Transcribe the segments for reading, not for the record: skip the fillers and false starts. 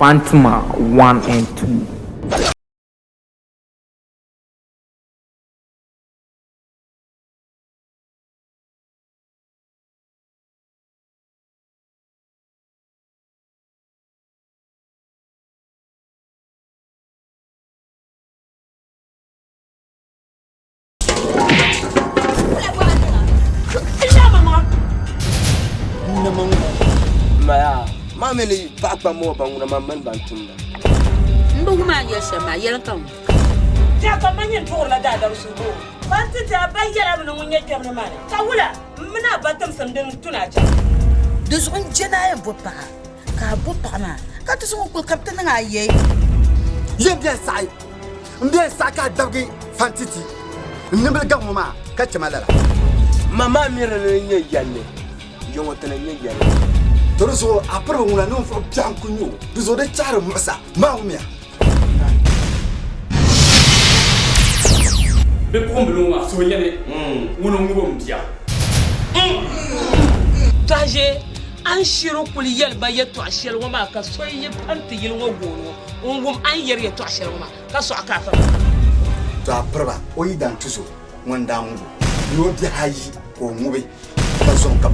Fantima 1 and 2. Maa mi ni paɣa kpam ŋɔ ban ŋuna man mani ban tumda. M bi wum a ni yɛli shɛm maa, yɛlim ka wum. Biɛɣu ka ma nyin duɣirila daadam suhigu o. Ban ti ti a ba yɛla mi ni ŋun nyɛ kpɛm ni maa ni, ka wula m mini a ba timsim din tuni a chaŋ. Di zuɣu n je ni a yɛn bo paɣa, ka a bo paɣa maa, ka ti zaŋ o kuli ka bɛ ti niŋ a yɛi. Yɛn bɛn saɣi M bɛn saɣi ka a dabigi fanti ti n nimbili gaŋ ŋɔ maa ka chɛ ma lala. Ma maa mi di ni nyɛ yɛlli, yiŋɔ ti ni nyɛ yɛlli. To di zuɣu a piriba ŋuna ninvuɣ biɛɣu n-kul nyɛ o, di zuɣu di chaɣiri muɣisa maa ŋumiya. Bipuɣimbila ŋɔ maa suhu nyɛli ŋuni n-ŋub o m bia. Tɔhiʒee, a ni shiri kul yɛli ba yɛtɔɣ shɛli ŋɔ maa ka so yi pa nti yili ŋɔ gooni ŋɔ n-wum a ni yɛri yɛtɔɣ shɛli ŋɔ maa ka sɔɣi ka a fa ba. To a piriba o yidan tuzo ŋun daa ŋub o ni o bihi ayi ka o ŋubi ka zɔŋ ka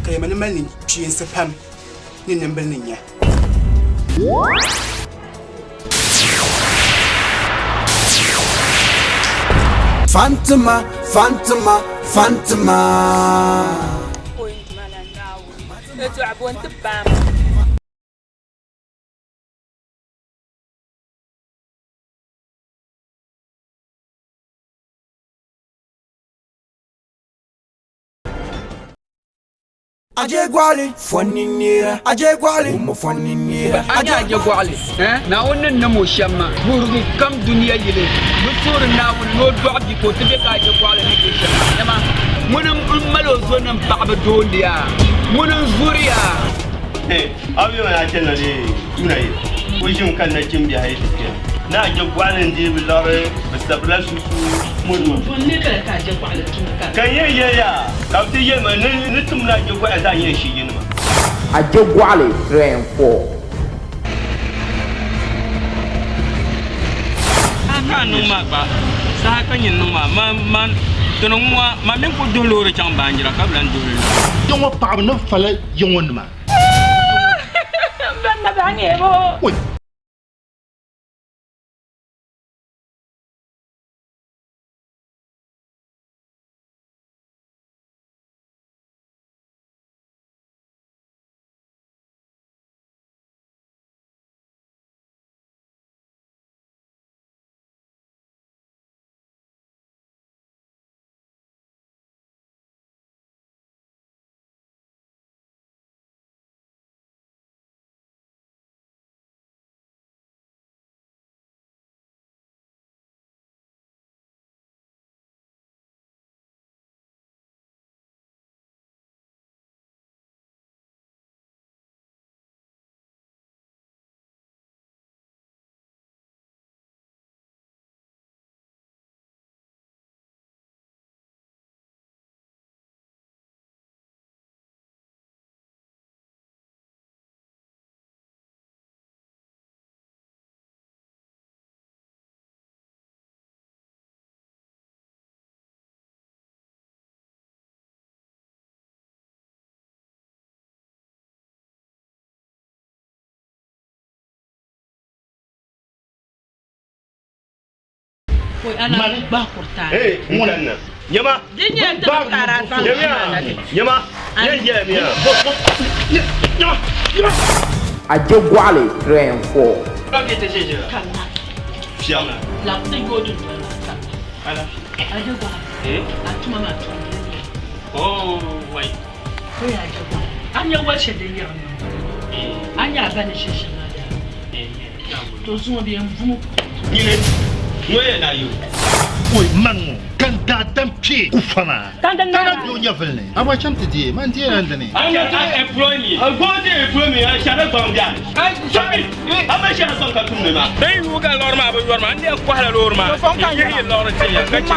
Ka yɛma ni mali ninkpeensi pam ni nimbili ni nya. Fantima, Fantima, Fantima. Aje gɔɣili fɔnni neera aje gɔɣili wummi fɔnni neera. A nya aje gɔɣili, eh? Naawuni ni nam o shɛm maa, vuhirigu kam dunia yili bi suhiri Naawuni ni o dɔɣi bia ka o ti be ka aje gɔɣili ni be shɛm maa. Dama ŋuni m-mali o zonim paɣiba doondi ya? Ŋuni n-zuri ya? A bi yɛli ma ni a chani na lee tuuna yi o ʒimi ka nachimbihi ayi ti kpɛna. Ni aje gɔɣili n-dii bi liɣiri bɛ sabirila suusuu mɔnima. Ka n yɛn yɛli ya ka bɛ ti yɛli ma ni ni tim ni aje gɔɣili zaa nyɛla shi yinima. Aje gɔɣili 3 and 4. Saha ka a niŋ maa gba, saha ka nyin niŋ maa, man, man, ti ni ŋɔ, man mini ku duhi loori chaŋ baanjira ka bi lan duhi li loori. Ya ŋɔ paɣaba ni fala ya ŋɔ nima. Oi. Nyama. Nyama. Nyama. Aje gɔɣili 3 and 4. Oi man ŋɔ ka n daadam kpee ku fa maa ka na be o nyɛvili ni. A bɔri cham ti deei man deela n dini. I employ me. I go to employ me. I shall gbaŋ biɛni. A ma shɛli gbaŋ ka tumdi maa. Bɛn yuui ka lɔri maa bi yɔri maa, n di yɛn kɔhila loori maa n-yihi yi lɔri ti ya ka chɛ.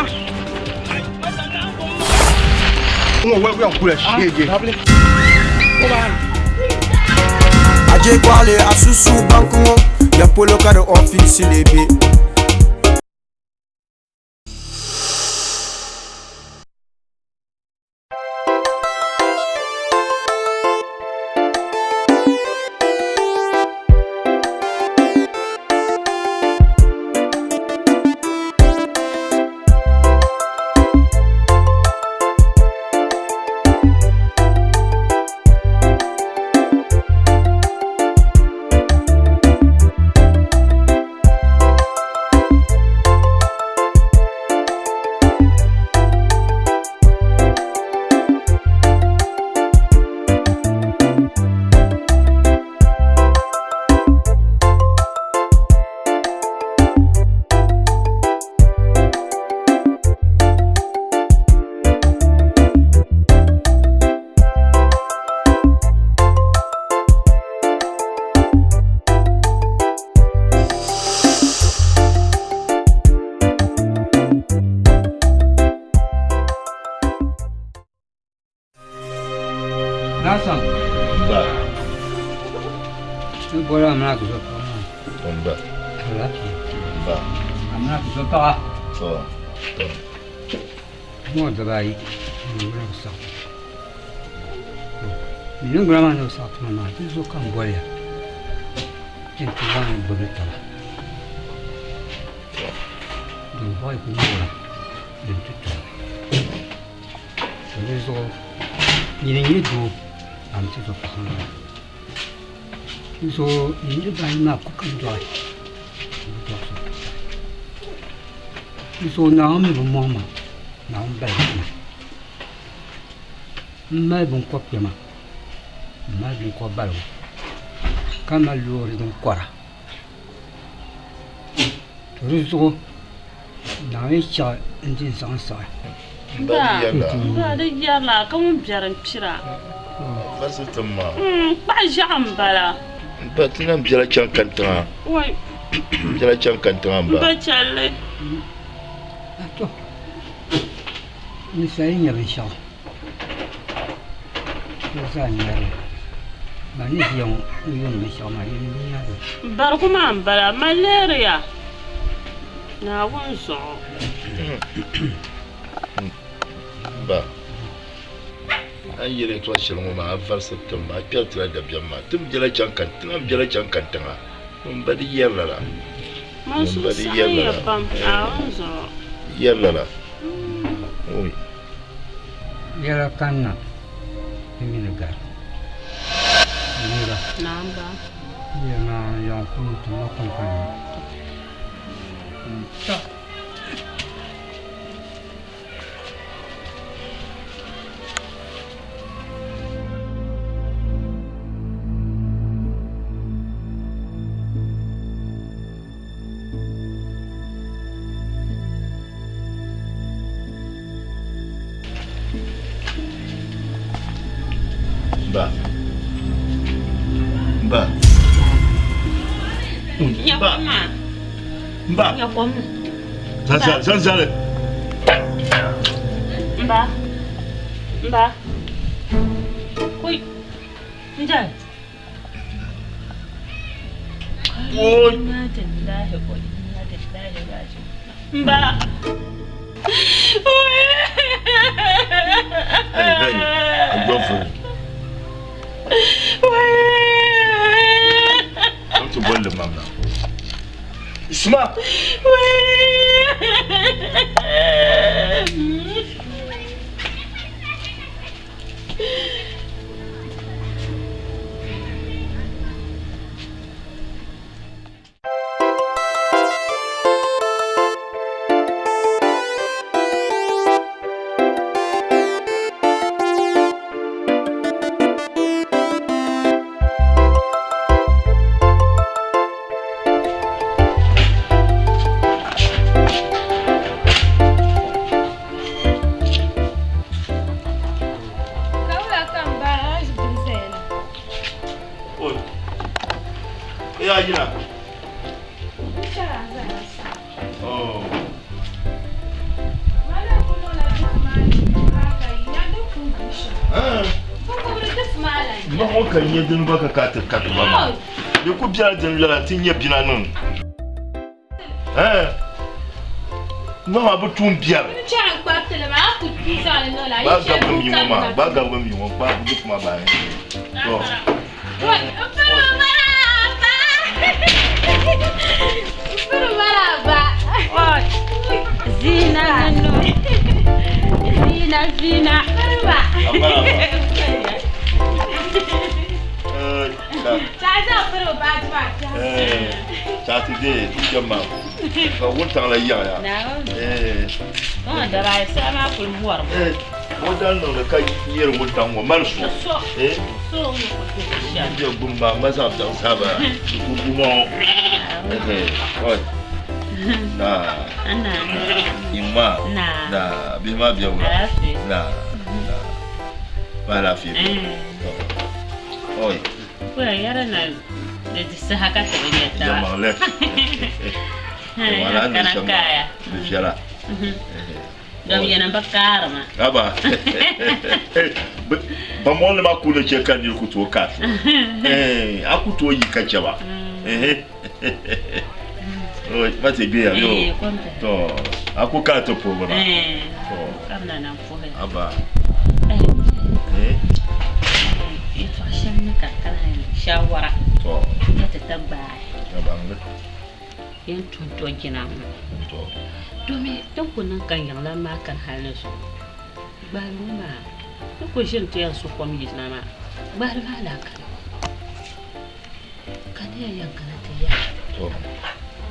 Ŋɔ waligu yɛn kula sheegi. je gɔɣali asusu banki ŋɔ ya polo ka di ofiisi lee be. Nasan. Ba. N bɔra amina ti zo paɣa maa. Ba. Lafiya. Ba. Amina ti zo paɣa. To. To. Ŋɔ dibaayi niŋgbuŋ bi saɣi. Niŋgbuna maa ni bi saɣi tuma maa di zuɣu ka n boliya ti ti zaŋ gbubi taba. Din bɔhi ku nyɛla din ti tɔri. To di zuɣu nyini n-nyɛ doo ka m ti zo paɣa maa. Di zuɣu yi niriba ayi maa ku ka n dɔɣi ka bɛ dɔɣi so. Di zuɣu Naawuni mi bi mɔŋ ma, Naawuni baligi ma. M mali biŋkɔb kpɛma, m mali biŋkɔb baligu, ka mali loori din kɔra. To di zuɣu Naawuni yi chaɣi n di n-zaŋ saɣi. Ba di yɛrila ka ŋun biɛri n-kpira. Varisi tim maa. Kpaɣu ʒiɛɣu m-bala. M ba ti na biɛla chaŋ kantiŋa. Wai. Biɛla chaŋ kantiŋa m ba. M ba chɛlli. To, ninsal yi nya binshɛɣu, di zaa nyari li. Ban ni ʒiya ŋɔ ni yuuni binshɛɣu maa, yi mi nyari li. Barigu maa m-bala, malaria Naawuni zuɣu. Ba, a ni yɛli yɛtɔɣ shɛli ŋɔ maa, a varisi tim maa, a kpɛri ti la dabiɛm maa. Ti mi biɛla chaŋ kan, ti na mi biɛla chaŋ kantiŋa. M ba di yɛri lala. Man M ba di yɛri suhusaɣinya lala. pam, Naawuni zuɣu. Yɛri lala. Oi. Yɛla kanna di mini gari. Nira. Naam ba. Yɛli maa yaŋ kuni ti ma kpaŋkpaŋ. Tɔ. Ba. Ba. Ba. Ba. Zanzali. Mba. Mba. Koi. Njal. Oi. Mba. Hani hani. Agbɔfo. Am ti bolli mam na. Isma. Oi. Ya yina. Oh. Ah. Ba ŋɔ ka nyɛ dini gba ka ka ti ka ti ba maa. Di ku bela dini lala nti nyɛ bina niŋ. Ɛɛn. Ba maa bi tuun biɛri. Ba gabigi mi ŋɔ maa, ba gabigi mi ŋɔ, ba gift maa bahi. To. Zina nunu. Zina zina. Chaati dee jɛma ka wuntaŋ la yaɣiya. O daa niŋdi ka yɛri wuntaŋ ŋɔ mali so. Bɛ gbum maa ma zaɣ biɛɣu zaa bala di ku bu ŋɔ na yiŋ maa na bihi maa bɛ wula na na ma alaafee bɛ oi yɛlimaŋli wala ni shɛm maa di viɛla Dɔb yɛna bi kaari ma. Haba. Ban mɔŋli maa ku ni chɛ ka nir ku tooi kaai so. Eh, a ku tooi yi ka chɛ ba. Eh, oi, ma ti gbiya yo. Eh, kom ti. To, a ku kaai ti puhibu na. Eh, To. kabina na puhi. Haba. Eh, Eh. yɛtɔɣ shɛli ni ka kana shawara. To. Ka ti ta gbaai. Haba n-li. Yɛn tuhi do jina ŋɔ. Domi din ku niŋ ka yiŋlan maa kani hali ni zuŋɔ gbahili ŋɔ maa ni ku ʒini ti yɛn su kom yina maa gbahili maa lahi kani ka di yɛn yɛn kana ti yɛli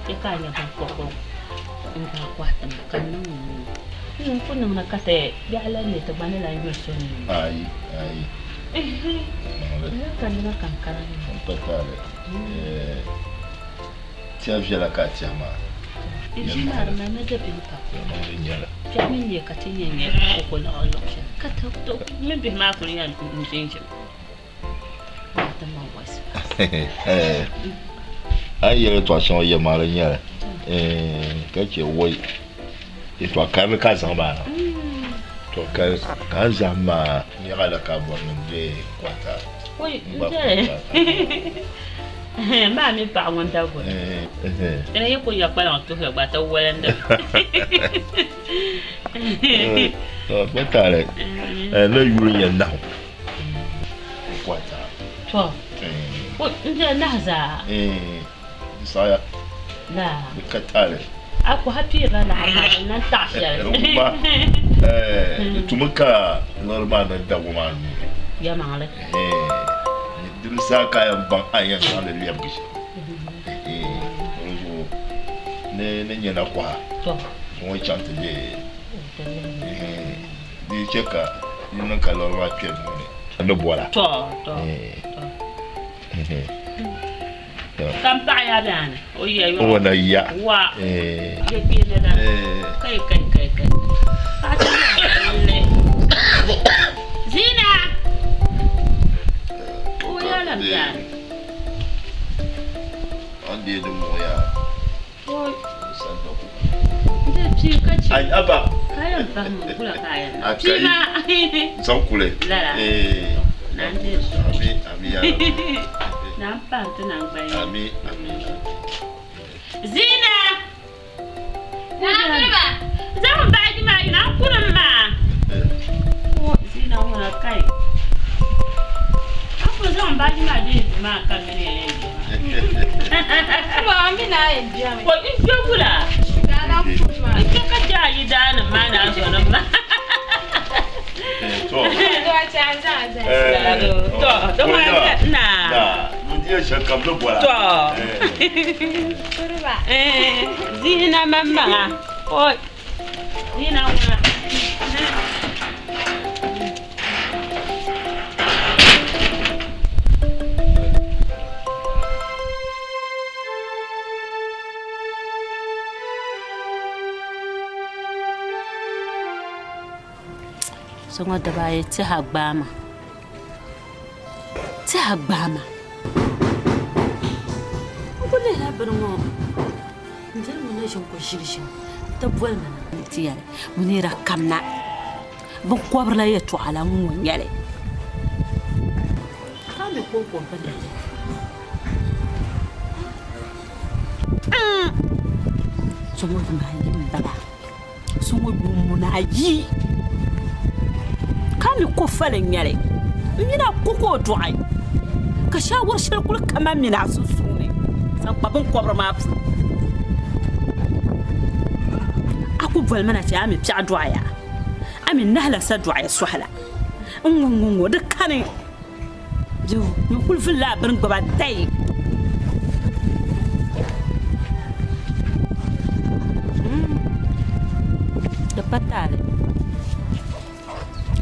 chɛ ka a nya binkɔbigu n-gbaai kɔhi ti ma ka n niŋ o nuu ni n ku niŋdi ka ti biɛɣu lan ne ti gba ni lan yuli so nuu. Ayi, ayi. Lala ka nira ka n kana ni. M pa taali. Tiɛha viɛla ka a tiɛha maa. Ʒi maa di malimi dabiɛm pam. Yɛlimaŋli n-nyɛ li. Kpɛɣu mi n-nyɛ ka ti nyɛ nyɛ koko liɣiri luɣ shɛli ka ti mini bihi maa kuli yɛn ʒinʒimi. Ti ma wasi. A yi yɛli yɛltɔɣa shɛŋa yɛlimaŋli n-nyɛ li ka chɛ woi yɛltɔɣa karili ka a zaŋ maa na. To ka a zahim maa nyaɣa la ka a bɔri ni n deei kɔhita. Woi n dali. Maa mi paɣa ŋun da guli. Ti yi ku nya kpalaŋ tuhili gba ti wolindi mi. To bɛ taali ni yuli nyɛ nahu kɔhita. To n dali nahu zaa. Di saɣiya. Laa. Di ka taali. A kɔha piirila laɣiri maa din lan taɣi shɛli. Wumma di tumi ka liɣiri maa ni dagu maa nuu ni. Yɛlimaŋli. Di bi saha ka a yɛn baŋ a ni yɛn zaŋ li lɛbigi shɛm. Di zuɣu ni ni nyɛ nakɔha ŋɔ chaŋ ti deei di yi chɛ ka di niŋ ka liɣiri maa kpe nuu ni. Ni bɔra. Ka m paɣa yaa daani o ya yɔɣu. O na ya. Wa. Ya kpeeni la. Kai kai kai kai. Paɣa ti yɛn Zina. O ya lam daani. An deei din ŋɔ yaa. Oi. San da ku. Nde pii ka chɛ. Ai aba. Ka yɛn pahi mi kula ka a yɛn A Pii kai. maa. Zaŋ kuli. Lala. Eh. Na n deei so. Ami ami ya Rabbi. Na n pahi ti naŋgbani. Ami ami. Zina. Zaŋ baaji maa yina n kurim maa. O Zina ŋuna kai. A ku zaŋ baaji maa deei maa ka mini ya yɛn Ko n kpe wula? N kpe ka chɛ a yidaanim maa ni a zɔnim maa. To. To, di ŋuna na. To. Zina maŋmaŋa. Oi. Zina ŋuna. So ŋɔ dibaayi tɛha gbaai ma tɛha gbaai ma n ku lihila bini ŋɔ n diri ŋɔ na ʒini ku ʒili ʒim ti boli ma na ti yɛli Munira kamina binkɔbiri la yɛltɔɣa la ŋ-ŋɔ n-nyɛ li. kɔŋko m-pindi li. So ŋɔ yuma ayi m-bala. So ŋɔ yuun ayi. Ka mi ko fali n-nyɛ li. M mini a ko ka o dɔɣi. Ka shaawari shɛli kuli ka man mini a sunsuuni zaŋ kpa biŋkɔbiri maa polo. A ku boli ma na ti a mi piɛɣu dɔɣiya, a mi nahi la sa dɔɣiya sɔhi la. N ŋɔ ŋɔ ŋɔ di kani. Biɛhu, nyin kuli vulila a bini gbuba tayi. Di pa taali.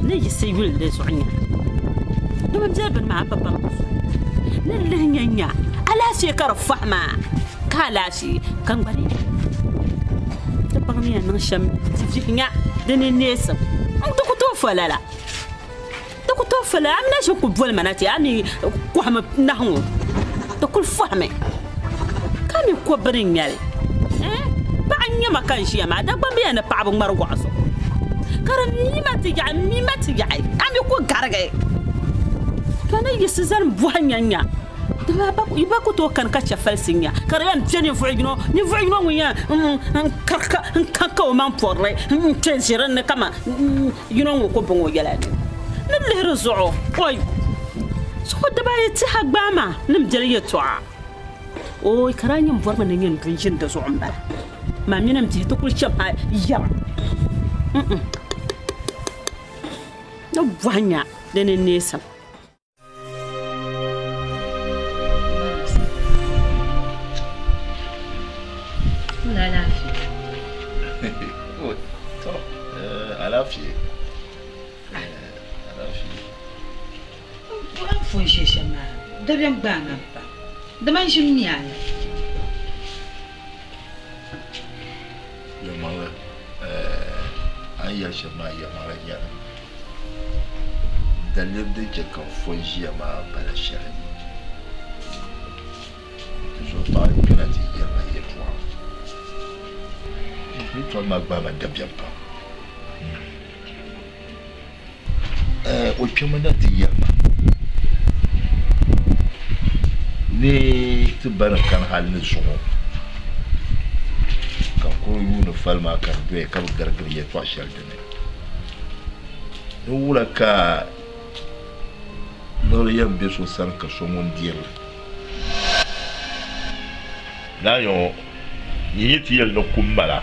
Ni yiɣisi yuli di zuɣu nya. Di bi beli bini maa a bi baŋ di zuɣu. Ni lihi nya nya alaafee ka di fɔhi maa ka alaafee ka n gba ni ti baŋ ni yɛn niŋ shɛm ti vihi nya di ni neesim. N di ku tooi fo lala. Di ku tooi fo lala. A mi na ʒi ku boli ma na ti a mi kɔhimi nahi ŋɔ. Di kuli fɔhimi ka mi ko bini n-nyɛ li. Ɛɛh! Paɣa n-nyɛ ma ka n ʒiya maa, Dagbaŋ bɛ ya ni paɣiba ŋmari gɔɣu zuɣu. Ka di mi ma ti yaɣi, m mi ma ti yaɣi, a mi ku garigi. Ka ni yiɣisi zani bɔhi nya nya, dama yi ba ku tooi kani ka chɛ falisi nya, ka di yɛn be ninvuɣ yino, ninvuɣ yino ŋun yɛn n-kanka o maŋ pɔrili n-kpe ʒi din ni kaman yino ŋun ku bɔŋɔ yɛla ni ni lihiri zuɣu, oi! Zuɣu dibaayi tɛha gbaai ma ni m biɛli yɛtɔɣa. Oi! Ka daa nyin bɔrimi ni nyin du n-ʒini di zuɣu m-bala. Man mini m bihi ti kul cham ha yɛra, Mm-mm! Ni bɔhi nya di ni neesim. Alaafee. Alaafee. N fo n ʒe shɛm maa, dabiɛm gbaai ma pam, dama n ʒi m mi a la. Yɛlimaŋli, a ni yɛli shɛm maa yɛlimaŋli n-nyɛ li. Daliri din chɛ ka n fo n-ʒiya maa pala shɛli. Ti zo paɣa kpɛna ti yɛli ma yɛtɔɣa. Yɛtɔɣa maa gbaai ma dabiɛm pam. O kpɛmi na ti yɛli ma ni ti ba ni kani hali ni zuŋɔ ka n kuli yuuni fali maa ka di doya ka bi garigiri yɛltɔɣa shɛli dinni ni wula ka liɣiri yɛn bɛ so sani ka so ŋun dirili Naayɔŋ yi yi ti yɛli ni kum mala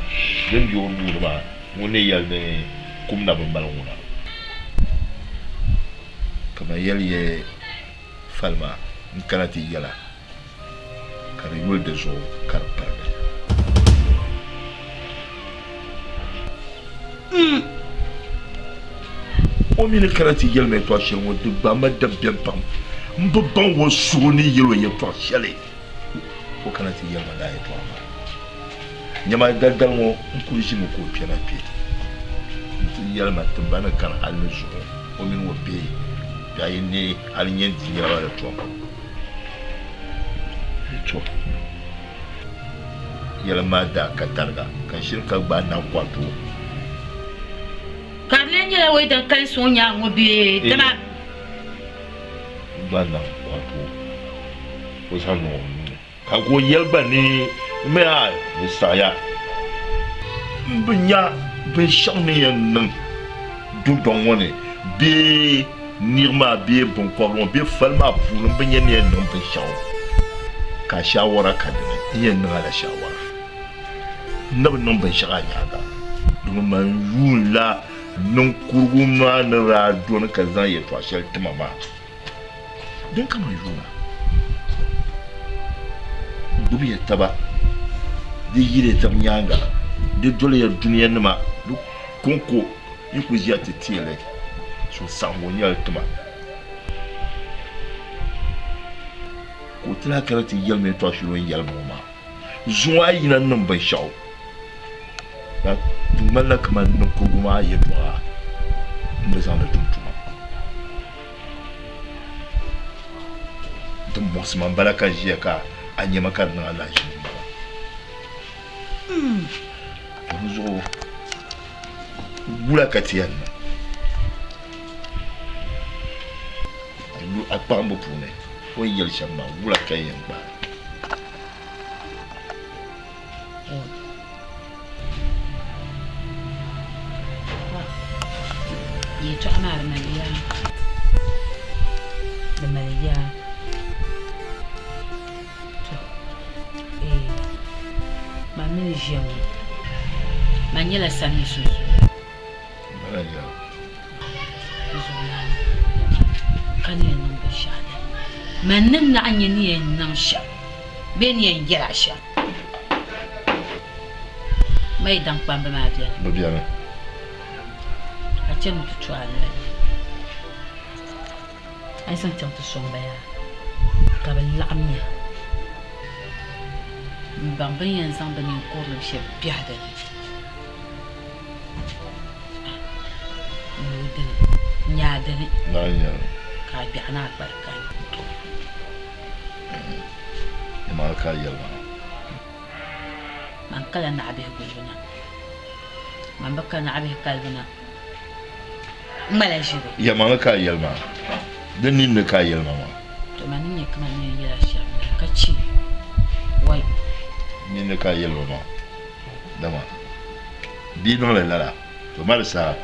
din be o nuu ni maa ŋun ni yɛli ni kum na bi mali ŋuna. Ka man yɛli ya fali maa n kana ti yɛla ka di yuli di zuɣu ka di pirigi. O mi ni kana ti yɛli ma yɛtɔɣ shɛli ŋɔ di gbaai ma dabiɛm pam. M bi baŋ o suhu ni yɛl o yɛtɔɣ shɛli. O kana ti yɛli ma lala yɛtɔɣa maa. Nyama daldali ŋɔ n kul ʒimi ka o kpɛna kpe nti yɛli ma ti ba ni kani hal ni zuɣu o mini o bihi bɛ a yi neei hal n yɛn di niriba la tom. Tɔ! Yɛli maa daa ka tariga ka n shiri ka gbaai naŋkɔriti o. Ka di lee nyɛla o yi din kalinsi o nyaaŋa ŋɔ bee dama? Gbaai naŋkɔriti o. O zaŋ niŋ o nuu ni ka o yɛli gba ni m a ni saɣiya m bi nya binshɛɣu ni yɛn niŋ dundɔŋ ŋɔ ni bee niɣi maa bee biŋkɔbiri ŋɔ bee fali maa puuni m bi nya ni yɛn niŋ binshɛɣu ka shaawara ka di ni n yɛn niŋ a la shaawara n na bi niŋ binshɛɣu a nyaaŋa domin man yuun la niŋkurugu maa ni daa doni ka zaŋ yɛtɔɣ shɛli ti ma maa. Din ka man yuuna, gbibiya taba, di yiliya tab nyaaŋa, di doliya dunianima, di kɔŋko yi ku ʒiya ti teei li, suhusaɣiŋgu n-nyɛ li ti ma. Ka o ti lahi kana ti yɛli ma yɛtɔɣ shɛli o ni yɛli ma ŋɔ maa, Zuŋɔ a yina niŋ binshɛɣu ka di ŋmanila kaman niŋkurugu maa yɛtɔɣa m-bi zaŋdi tum tuma. Din muɣisi ma m-bala ka n ʒiya ka a nya ma ka di niŋ a lahiʒibu m-bala. Dinzuɣu wula ka ti yɛn niŋ? A kpahimbu puuni. O ni yɛli shɛm maa, wula ka n yɛn gbaai? Yɛltɔɣa maa di mali yaa, di mali yaa. To ee man mi ni ʒiya ŋɔ man nyɛla samli sunsuuni. Zuɣulana ka ni yɛn niŋ binshɛɣu dali man ni naɣ nya ni yɛn niŋ shɛm bee ni yɛn yɛl a shɛm. Ma yi daŋ kpamba maa beni. Bɛ beni. A chani ti tu a noli ni. A yi zaŋ chaŋ ti sɔŋ ba yaa ka bɛ laɣim ya m-baŋ bɛ ni yɛn zaŋ bɛ ninkurili shɛli biɛhi di ni. N-nyɛ o dini, n-nyɛ a dini ka a gbiɛɣu ni a kpali kani. Nimaani ka a yɛli maa. Man kala naɣibihi gulibu na. Man bi ka naɣibihi kalibu na. N ŋmala ʒiri. Yɛlimaŋli ka a yɛli maa. Di ninni ka a yɛli ma maa. To man ni nya kaman ni yɛn yɛl a shɛm la, ka chɛ wai. Ninni ka a yɛli ma maa. Dama di yi niŋli lala, to mali saha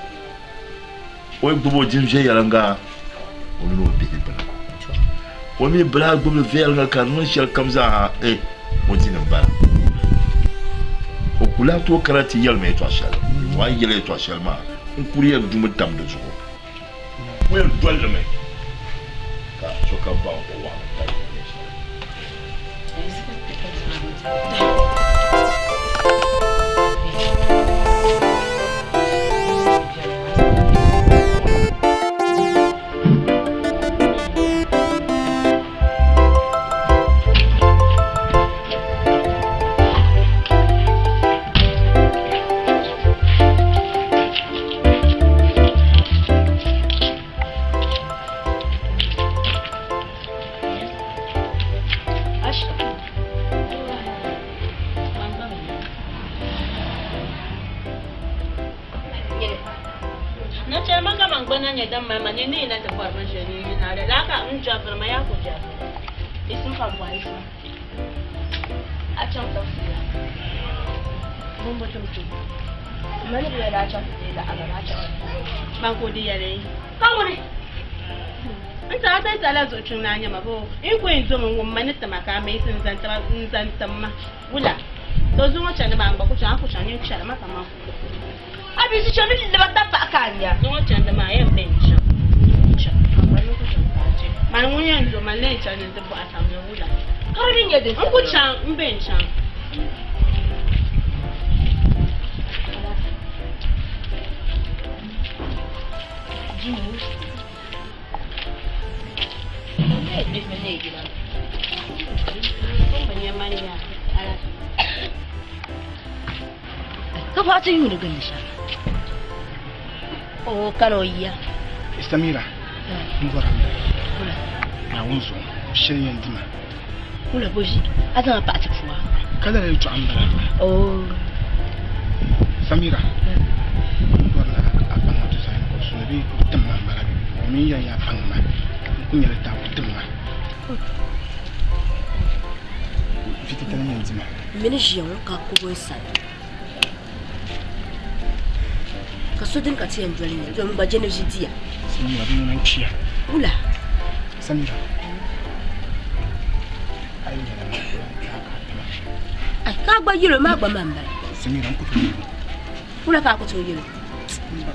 o yi gbubi o dim viɛnyɛliŋga o mini o bihi bini. O mi bi lahi gbubi li viɛnyɛliŋga ka di niŋ shɛlikam zaa eh, o dini m-bala. O ku lahi tooi kana ti yɛli ma yɛtɔɣ shɛli. A ni yɛli yɛtɔɣ shɛli maa, n kuli yɛn dumi tam di zuɣu. N ku yɛn doli li mi ka sokam baŋ o waɣilim tali ni nyɛ shɛli. Nachɛri ma kaman gbana nyɛ din mali ma ni ni na ti bɔri binshɛli ni yi na di laa ka n jabiri ma yaa ku jabiri isim ka bɔhi isim a chaŋ tafsiya bumbu tumtum mani bi yɛli a chaŋ ti deei laɣiri a chaŋ man ka o di yɛli ka ŋuni N ti a ti la zuɣu kpiŋ ni a nya ma boo? N ku yɛn domi n-wum ma ni tima ka a maɣisi n-zaŋ tim ma. Wula? To zuŋɔ chandi maa n gba ku chaŋ, a ku chaŋ nyin chɛli ma kaman A bi zi chani liba tapaɣa ka a nya. Zuŋɔ chandi maa yɛn be n-chaŋ. N-chaŋ. A gba ni ku chaŋ ka a chɛ. Mani ŋun yɛn do mani lee chani nti bɔhi samli wula? Ka di mi nyɛ din N ku chaŋ, m be n-chaŋ. Ka paɣa ti yuuni gindi shɛm o kana o yiya. Samira, n bɔra mi Naawuni zuɣu shɛli yɛn dima. Wula bo ʒi a zaŋ a paɣa ti pua. Ka lala yɛltɔɣa m bala. Oo. Samira, n bɔri ni a baŋ ma tuzaani ka o suni bee o tim ma m-bala domin n yɛli ni a baŋ ma n ku nyɛla taabo tim ma. Vi titali yɛn di ma. M mi ni ʒiya ŋɔ ka kubo n sani ka so dini ka ti yɛn doli nyɛli domin gba je ni vi diya. Samira, bɛ ŋuna n-kpiya. Wula? Samira, a yi nyɛla ŋun ku lan kpe a ka a tima. Ai, ka a gba yɛl o maa gba ma m-bala. Samira, n ku tooi yɛl o. Wula ka a ku tooi yɛl o?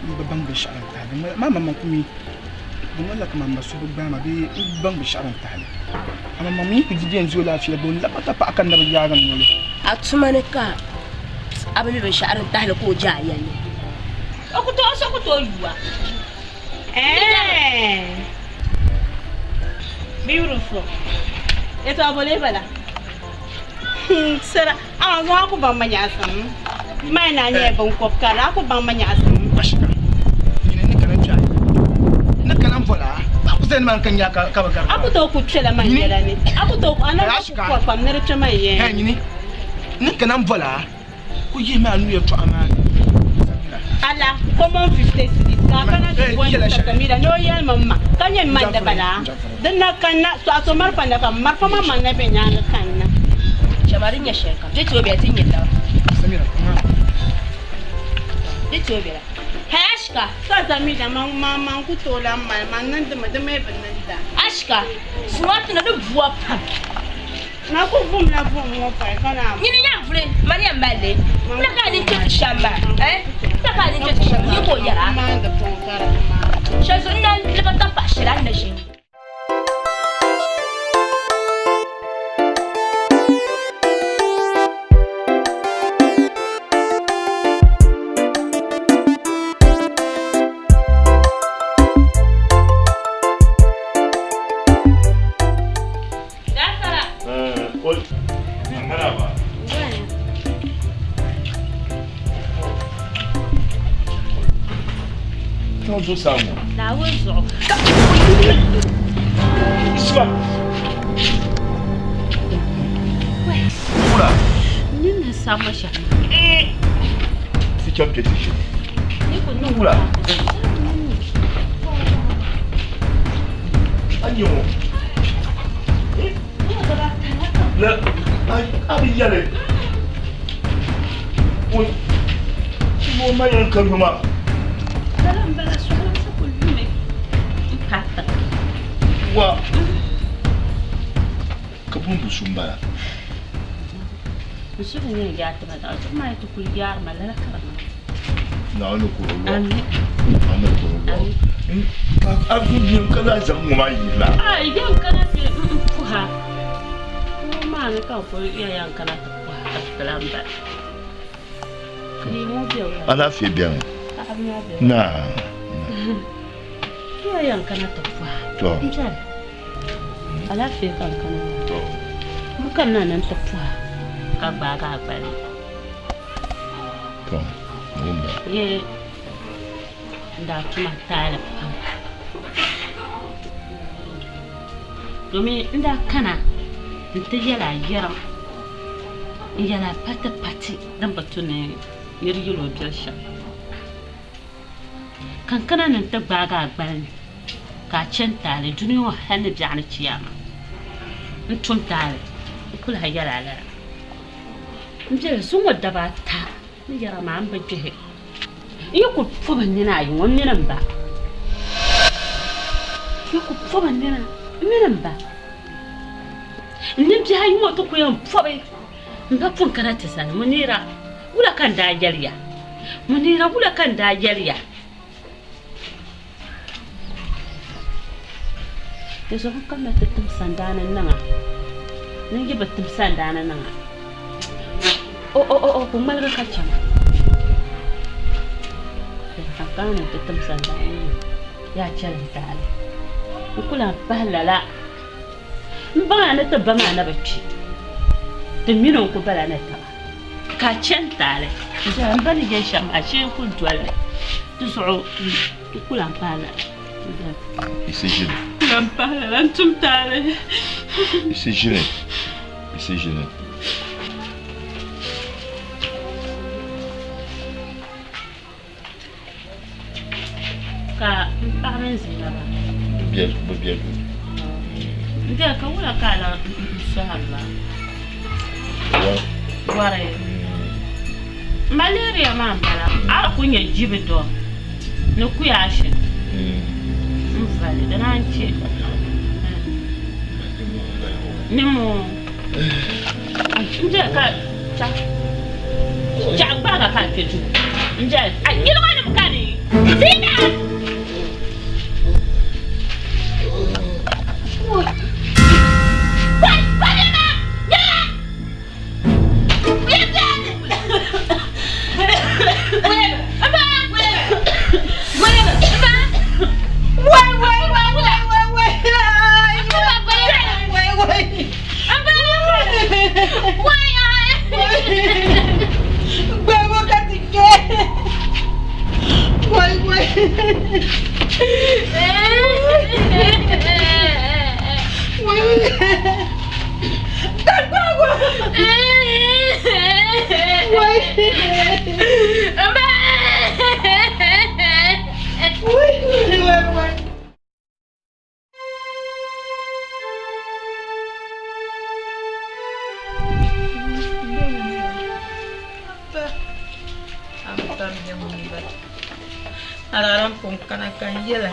M bi baŋ binshɛɣu din tahi li. Maa maŋmaŋ ku mi di ŋmanila kaman m ma so bi gbaai ma bee m bi baŋ binshɛɣu din tahi li. A maŋmaŋ mi yi ku di di yɛn di o laafia bɔ n-labi ka paɣa kanna bi yaagi n noli. A tuma ni ka a bi mi binshɛɣu din tahi li ka o je a yɛlli. O ku tooi, so ku tooi yu a. Eh. Beautiful. Ito abole bala. Sera, awa zo aku bang ma nyaasam. Mai na nye bin kop kara aku bang ma nyaasam. Ashika. Nyini ni kana kpɛri. Ni kana n-vola a ku zani maa ka nya ka ka bi gari. Aku to ku kpɛla man yɛla ni. Aku to ana ku kɔri pam ni di kpɛ man yɛn. Hey nyini ni kana n-vola a ku yihi ma a nuu yɛltɔɣa maa ni. Ka la common 50 cedis ka a kana ti boli Mr. Samira ni o yɛli mi ma ka nyɛ man di bala din na kanna so a so marafa na ka marafa maa man na be nyaangi kanna. Chama din nyɛ shɛli kam, di tooi bela ti nyɛ taba. Di tooi bela. Hey Ashika! Ka Samira man man man ku tooi lahi mali man niŋdimi di mi bi niŋda. Ashika, suŋa ti na ni bua pam. Ma ku vumla vuhim ŋɔ pɔi ka naan. Nyini nyaŋ vuli Mariam mali li. Wula ka a nini kpe ti shɛm maa? Eh? Wula ka a nini kpe ti shɛm? Nyini ka o yɛra. Shɛli zuɣu n naan libi tampaɣ shɛli a ni na ʒi. Zuɣusaa ŋɔ. Naawuni zuɣu. Isma. Wula. Nini ni sabima shɛm. Ti chaŋ kpɛ ti ʒini. Wula. A nyɛ ŋɔ. La a bi yɛli o ma yɛn ka yuma. Wa ka bumbu su m-bala. N suhu ni yɛn yaai ti ma daɣu zuɣu maa yi ti kuli yaari ma lala ka di niŋ. Naawuni ku o lɔɣu. Naawuni ku o lɔɣu. Ka a ku yɛn ka lahi zaŋ ŋɔ maa yiri la. A yɛn kana ti n puha. Ŋɔ maa ni ka n kuli yɛn yɛn kana ti puha ka ti lahi bala. Leemu bɛ wula. Alaafee bɛni. Paɣaba maa bɛ. Naa. Yɛn yɛn kana ti puha. To. N bɛni. Alaafee ka n kana. To. N kanna ni n ti puha ka gbaagi a gbali. To. Wumba. Ye n daa tuma taali pam. Domin n daa kana n ti yɛli a yɛriŋ n yɛli a pati pati din bi tu ni nir yɛl o biɛli shɛm. Ka n kana ni n ti gbaagi a gbali ni ka a chani taali dunia ŋɔ hal ni biɛɣuni chiyaama. N tum taali n ku lahi yɛl a lala. M biɛla zuŋɔ daba ata ni yɛra maa m bi gbihi. N yi kul pɔbi n nina ayi ŋɔ m mini m ba. N yi kul pɔbi n nina m mini m ba. N nimbihi ayi ŋɔ ti ku yɛn pɔbi m ba pun kana ti sani. Munira, wula ka n daa yɛli ya? Munira, wula ka n daa yɛli ya? Di zuɣu n kamina ti tim sandaani niŋ a. Ni n yi bi tim sandaani niŋ a, o o o o ku ŋmaligi ka chɛ ma. Ka n kana ni ti tim sandaani niŋ a, yaa chɛli n taali. N ku lahi pahi lala. M baŋya ni ti ba maa na bi kpi, ti mini o n-ku bala ni taba. Ka a chɛ n taali n-doli m ba ni yɛli shɛm maa shee n-kul doli li. Di zuɣu n ku lan pahi lala. Isi ʒini. Ku lan pahi lala n-tum taali. Isi ʒini. Isi ʒini. Ka m paɣa mini Zinaba. Bɛ bɛ bɛ duu. N diɛli ka wula ka a lan sɔhiri ba? Wari. Malaria maa m-bala. A di kuli nyɛ jibidɔ ni kuyashi n-vali di naan che nimoo. N diɛli ka chaɣ gbaaga ka a kpe duu. N diɛli a yili ŋɔ nim kani Zina! Ba m-be ŋun bala. Alaran pun kana ka n yɛla,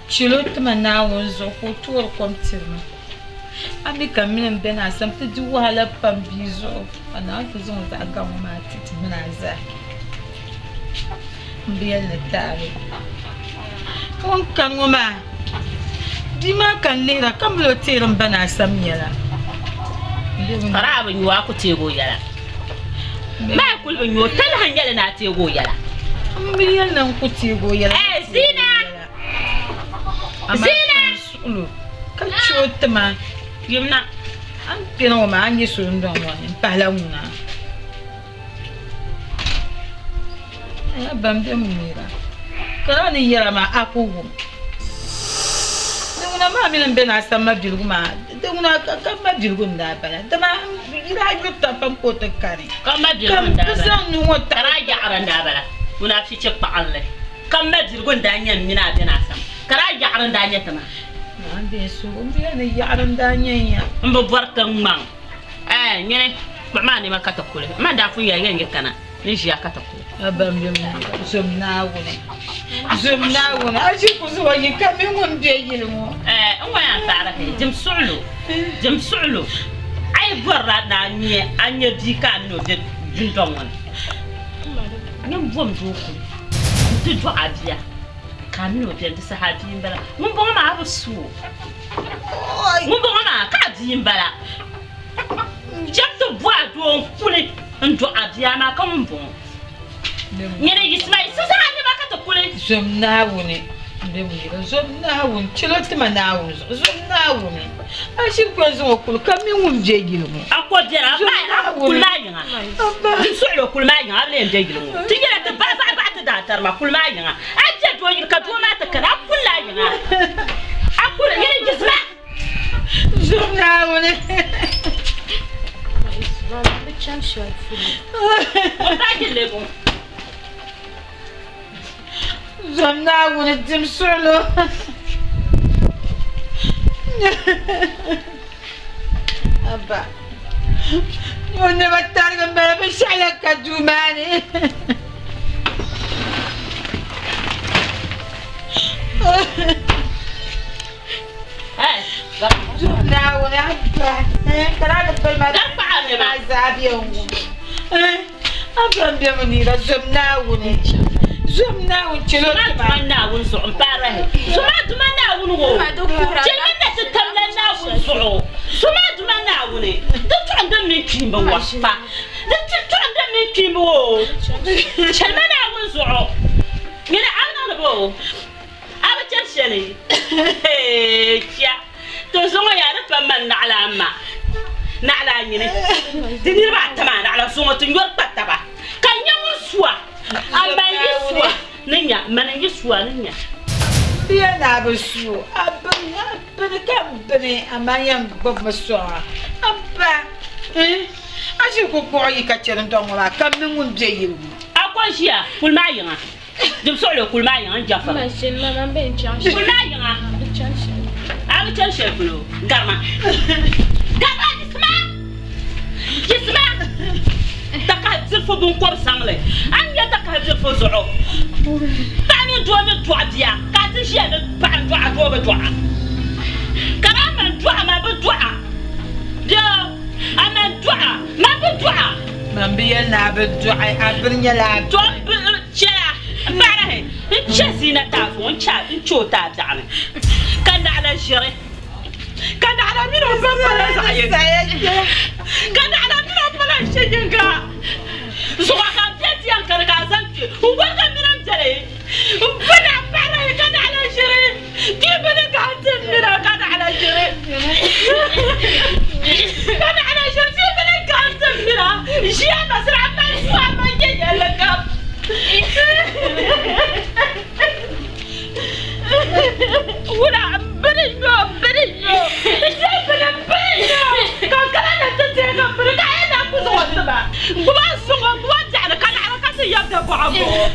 Chɛl o ti ma Naawuni zuɣu ka o toori kom tiri ma. A mi ka m mini m bɛ ni asam ti di wahala pam bia zuɣu, ka Naawuni ti zaŋ o zaɣ gaŋ ŋɔ maa ti ti mini a zaa. M bi yɛli ni taali. O ni kani ŋɔ maa, bia maa ka n lihira ka mali o teeri m ba ni asam yɛla. Ka daa bi nyu a ku teegi o yɛla. Maa kuli bi nyu o talahi n-nyɛli ni a teegi o yɛla. M bi yɛli ni n ku teegi o yɛla. Ɛɛ Zina! Amaa Zina! ka n suɣil o ka chɛ o ti ma. Yimna. A ni kpɛna ŋɔ maa, a ni nyɛ so n-dɔŋ ŋɔ ni m-pahila ŋuna. A ba m-be Munira, ka a ni yɛra maa a ku wum. Di ŋuna maa mini m be ni a sani mabiligu maa, di ŋuna ka mabiligu n-daa bala, dama yi daa yuri taba pam ka o ti kani. Ka mabiligu n-daa bala. Ka m bi zaŋ nuu ŋɔ Ka daa yaɣiri n-daa bala. Munaafichi kpaɣinli. Ka mabiligu n-daa nyɛ m mini a be ni a sani. Ka daa yaɣiri n-daa nyɛ ti maa. Naa m-be n suhu, m bi yɛli ni yaɣiri n-daa nyɛ n ya. M bi bɔri ti ŋmaŋ. Ɛɛ, nyini, kpuɣi maa nɛma ka ti kuli. M ma daa pun yɛli yɛn yi kana ni ʒiya ka ti kuli. A ba m-be m zom Naawuni, zom Naawuni, a ʒi ku zuɣu yi ka mi ŋun be yili ŋɔ. Ɛɛ, n ŋɔ yɛn paɣiri hee, dim suɣilo, dim suɣilo. A yi bɔrila ni a nya a nya bia ka a mini o be dundɔŋ ŋɔ ni, nyin bom doo kuli nti dɔɣi a bia ka a mini o beni, di saha a bia m-bala. Ŋumbɔŋɔ maa a bi su o. Ŋumbɔŋɔ maa ka a bia m-bala. Cham ti bɔh a doo n-kuli n-dɔɣ a bia maa ka ŋumbɔŋɔ. Nyini yiɣisima yiɣisi zaŋ a nɛma ka ti kuli. Zom Naawuni m-be ŋun yɛla, zom Naawuni, chɛl o ti ma Naawuni zuɣu, zom Naawuni. A ʒiri kpe n-zaŋ o kuli ka mi ŋun be yili ŋɔ. A ko biɛri, a paai a kuli maa yiŋa. Di suɣili o kuli maa yiŋa, a bi lee be yili ŋɔ. Ti yɛla ti baɣi baɣi baɣi ti daatarima kuli maa yiŋa. A je doo yili ka doo maa ti kani, a kuli la yiŋa. A kuli, nyini yiɣisima. Zom Naawuni. Zom Naawuni dim suɣilo. Abba, o naba tarigi m-bala binshɛɣu la ka duu maa ni. Naawuni abba, ka daa di pali maa zaa bɛ n wum. Abba m bɛ mi nira zom Naawuni, zom Naawuni chɛl o ti ma. Zoma Naawuni zuɣu m paarahi. Zoma duma Naawuni o. Chɛl mi na ti tamla Naawuni zuɣu. Zoma duma Naawuni. Di tuɣi din mini kpiimba wa pa. Di ti tuɣi din mini kpiimba o. Chɛl ma Naawuni zuɣu. Nyini a niŋdi ba o. A bi chɛri shɛli? Chia! To zuŋɔ yaa di pam man naɣila a ma, naɣila a nyini. Di niriba ata maa naɣila zuŋɔ ti nyɔri kpa taba ka n nya ŋun su a. A ma n-yi su a ni nya, mani n-yi su a ni nya. M bia ni a bi su a bini, a bini ka m bini, amaa n yɛn gbibimi sɔŋ a. A ba, a ʒiri ku kpuɣi yi ka chɛ dindɔŋ ŋɔ maa ka m mi ŋun be yili ŋɔ. A ko ʒiya kuli maa yiŋa. Dim suɣili kuli maa yiŋa n jɛfiri. Kuli maa yiŋa. A bi chani shɛli polo garima. Garima yiɣisima! Yiɣisima! Takahi dirifo binkɔb saŋli. A ni nya takahi dirifo zuɣu. Paɣa mini doo ni dɔɣi bia ka a ti ʒiya ni paɣa n-dɔɣi a doo bi dɔɣi a. Ka a ma n-dɔɣi ma bi dɔɣi a. Bia a ma n-dɔɣi a ma bi dɔɣi a. Man bi yɛli ni a bi dɔɣi a bini nyɛla a To chɛla n paɣirahi n chɛ zina taa zuɣu n chɛ o taa biɛɣuni ka naɣila ʒiri ka naɣila mini o ba pala zaɣ yini ka naɣila mini o pala n-chɛ yiŋga zuɣu ka m bɛ ti yɛn kani ka a zaŋ kpe n bɔri ka mini m bɛli m bini a paɣirahi ka naɣila ʒiri kpi bini ka a ti mini ka naɣila ʒiri ka naɣila ʒiri kpi bini ka a ti mini ʒiya masira a mali su a mali nyɛ yɛlli kam wula m bini nyo m bini nyo n bini m bini nyo ka kana na ti deegi m bini ka a yɛn na ku zaŋ o ti ma gbubi a zuŋɔ gbubi a biɛɣuni ka naɣila ka ti yɛbda bɔɣa mɔɣɔ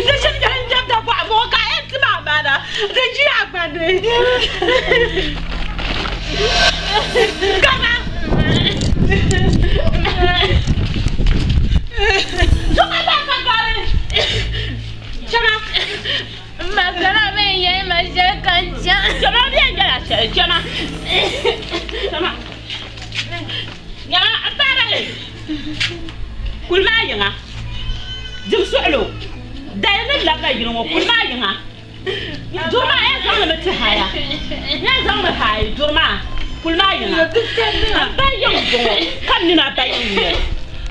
di shiri nyɛla n yɛbda bɔɣa mɔɣɔ ka a yɛn ti ma amaana di ʒi a gba ni gama zuɣu maa ka Kuli maa yiŋa. Dim suɣilo. Dali ni labila yili ŋɔ kuli maa yiŋa. Duri maa yɛn zaŋ li mi ti haya. Yɛn zaŋ mi hayi duri maa kuli maa yiŋa. N ba yiŋ bɔŋɔ ka m mini a ba yiŋ nyɛli.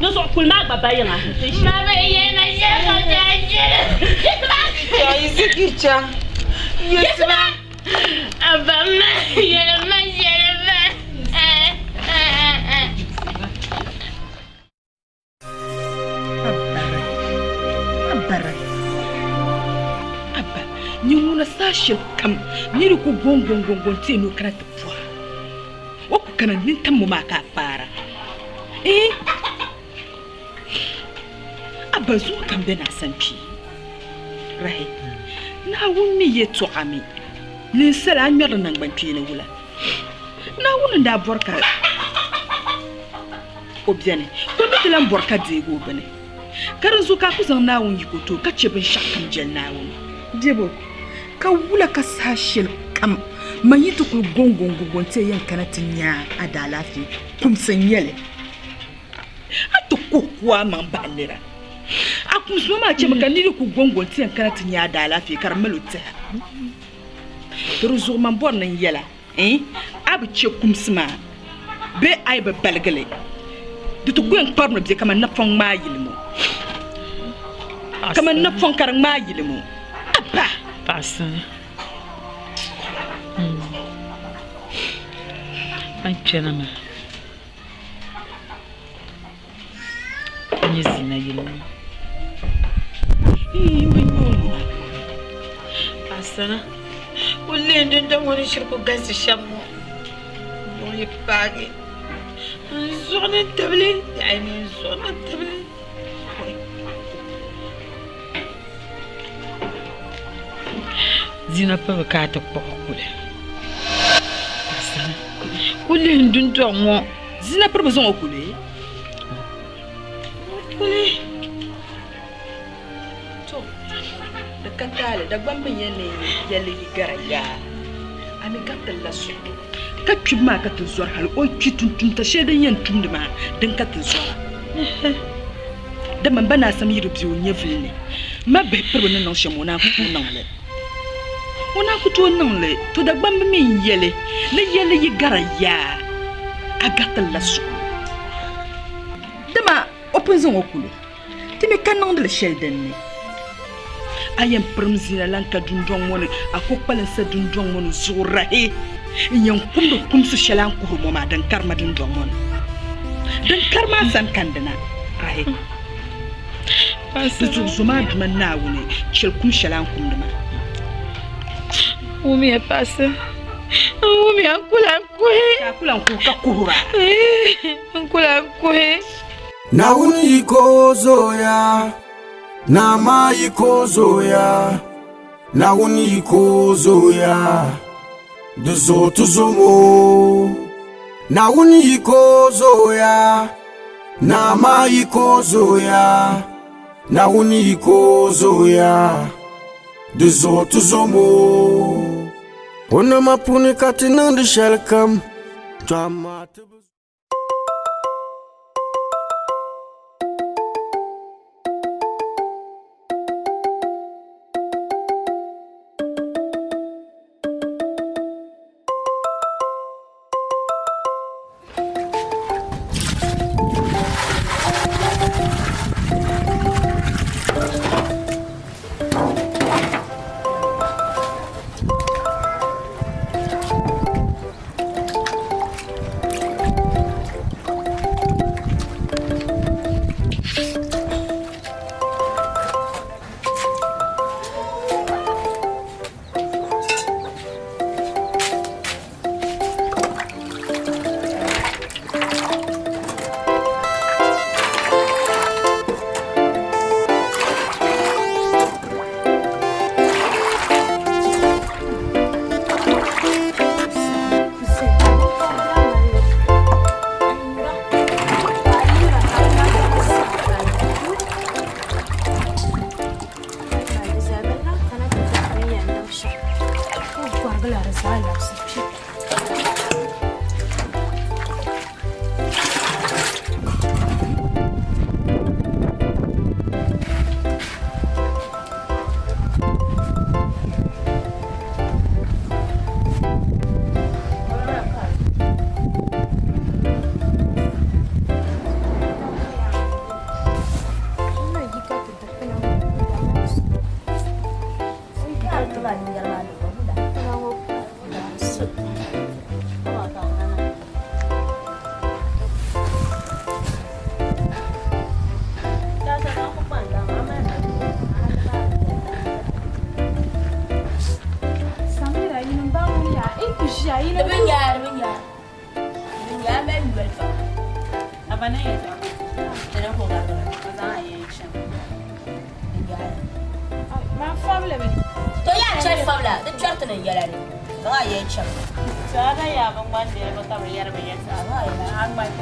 Di zuɣu kuli maa gba ba yiŋa. Yiɣisima! Abara, Abba, nyin ŋuna saha shɛli kam niri ku gɔŋgɔŋgɔŋgɔŋ ti ni o kana ti pɔra, o ku kana nintam ŋɔ maa ka a kpaara. Ee, Abba zuŋɔ kam bɛ ni a sani kpee. Rahi, Naawuni mi yɛtɔɣa mi, ninsala a ŋmɛrila naŋgbankpeeni wula? Naawuni n-daa bɔri ka o beni, ka o mi ti lan bɔri ka deeg o bini. Ka di zuɣu ka a ku zaŋ Naawuni yiko ti o ka chɛ binshɛɣukam jɛli Naawuni. Debo, ka wula ka saha shɛlikam man yi ti kul gɔŋgɔŋgɔŋgɔŋ nti yɛn kana ti nya a daalaafee kumsi n-nyɛ li? A ti kuhi ku a maŋ bahi nira. A kumsi ŋɔ maa chɛmi ka nir yi kul gɔŋgɔŋ nti yɛn kana ti nya a daalaafee ka di mal o tɛha. Di zuɣu man bɔri ni n yɛl a, Ɛɛn, a bi chɛ kumsi maa bee a yi bi baligi li, di ti ku yɛn kparimi bɛ kaman napɔŋ ŋmaai yili ŋɔ, kaman napɔŋ ka di ŋmaai yili ŋɔ. Abba! Paɣisini a ni kpɛna maa ka nyɛ zina yili ŋɔ. N bi nya o ŋuna. Paɣisara, kul lihi dundɔŋ ŋɔ ni shiri ku galisi shɛm ŋɔ. N yi paagi n zuɣu ni tibili, yaɣi ni n zuɣu ni tibili. Zina piribi ka a ti kpuɣi kuli. Paɣisara, kul lihi n dundɔŋ ŋɔ. Zina piribi zaŋ o kuli. Kuli. To, di ka taali, Dagbaŋ mi yɛn ni yɛli yi gara yaa, a mi ka ti la suɣulo. Ka kpibu maa ka ti zɔri hali o yi kpi tumtumta shɛli din yɛn tumdi maa din ka ti zɔra. Dama m ba Naa Sam yi di be o nyɛvili ni, m ma bihi piriba ni niŋ shɛm o naan ku tooi niŋ li. O naan ku tooi niŋ li. To Dagbamba mi n-yɛli ni yɛlli yi gara yaa, a garitila suɣulo. Dama o pun zaŋ o kuli. Ti mi ka niŋdi li shɛli din ni. A yɛn pirim zina lan ka dundɔŋ ŋɔ ni, a ko kpalinsa dundɔŋ ŋɔ ni zuɣu rahi. N yɛn kumdi kumsi shɛli a ni kuhiri ŋɔ maa din kari ma dundɔŋ ŋɔ ni. Din kari ma a sani kandina rahi. Di zuɣu zo maa Duuma Naawuni chɛli kum shɛli a ni kumdi maa. Wumiya paɣisa, n wumiya n ku lan kuhi. Ka a ku lan kuhi ka kuhira. N ku lan kuhi. Naawuni yiko zooya, naa maa yiko zooya, Naawuni yiko zooya, di zooi ti zomo. Naawuni yiko zooya, naa maa yiko zooya, Naawuni yiko zooya, di zooi ti zomo. O nama puuni ka ti niŋdi shɛlikam, to amaa ti bi. Nya mali noli pam. Aba na yɛltɔɣa ka Ti ni ku garigi ba. O zaŋ a yɛn chaŋ. Man fabili mi. To yaa chɛli fabila, di kpɛri ti ni yɛla ni. Zaŋ a yɛn chaŋ. To a na yaa bi ŋmani niriba ka bi yɛri bi yɛltɔɣa maa, a ŋmani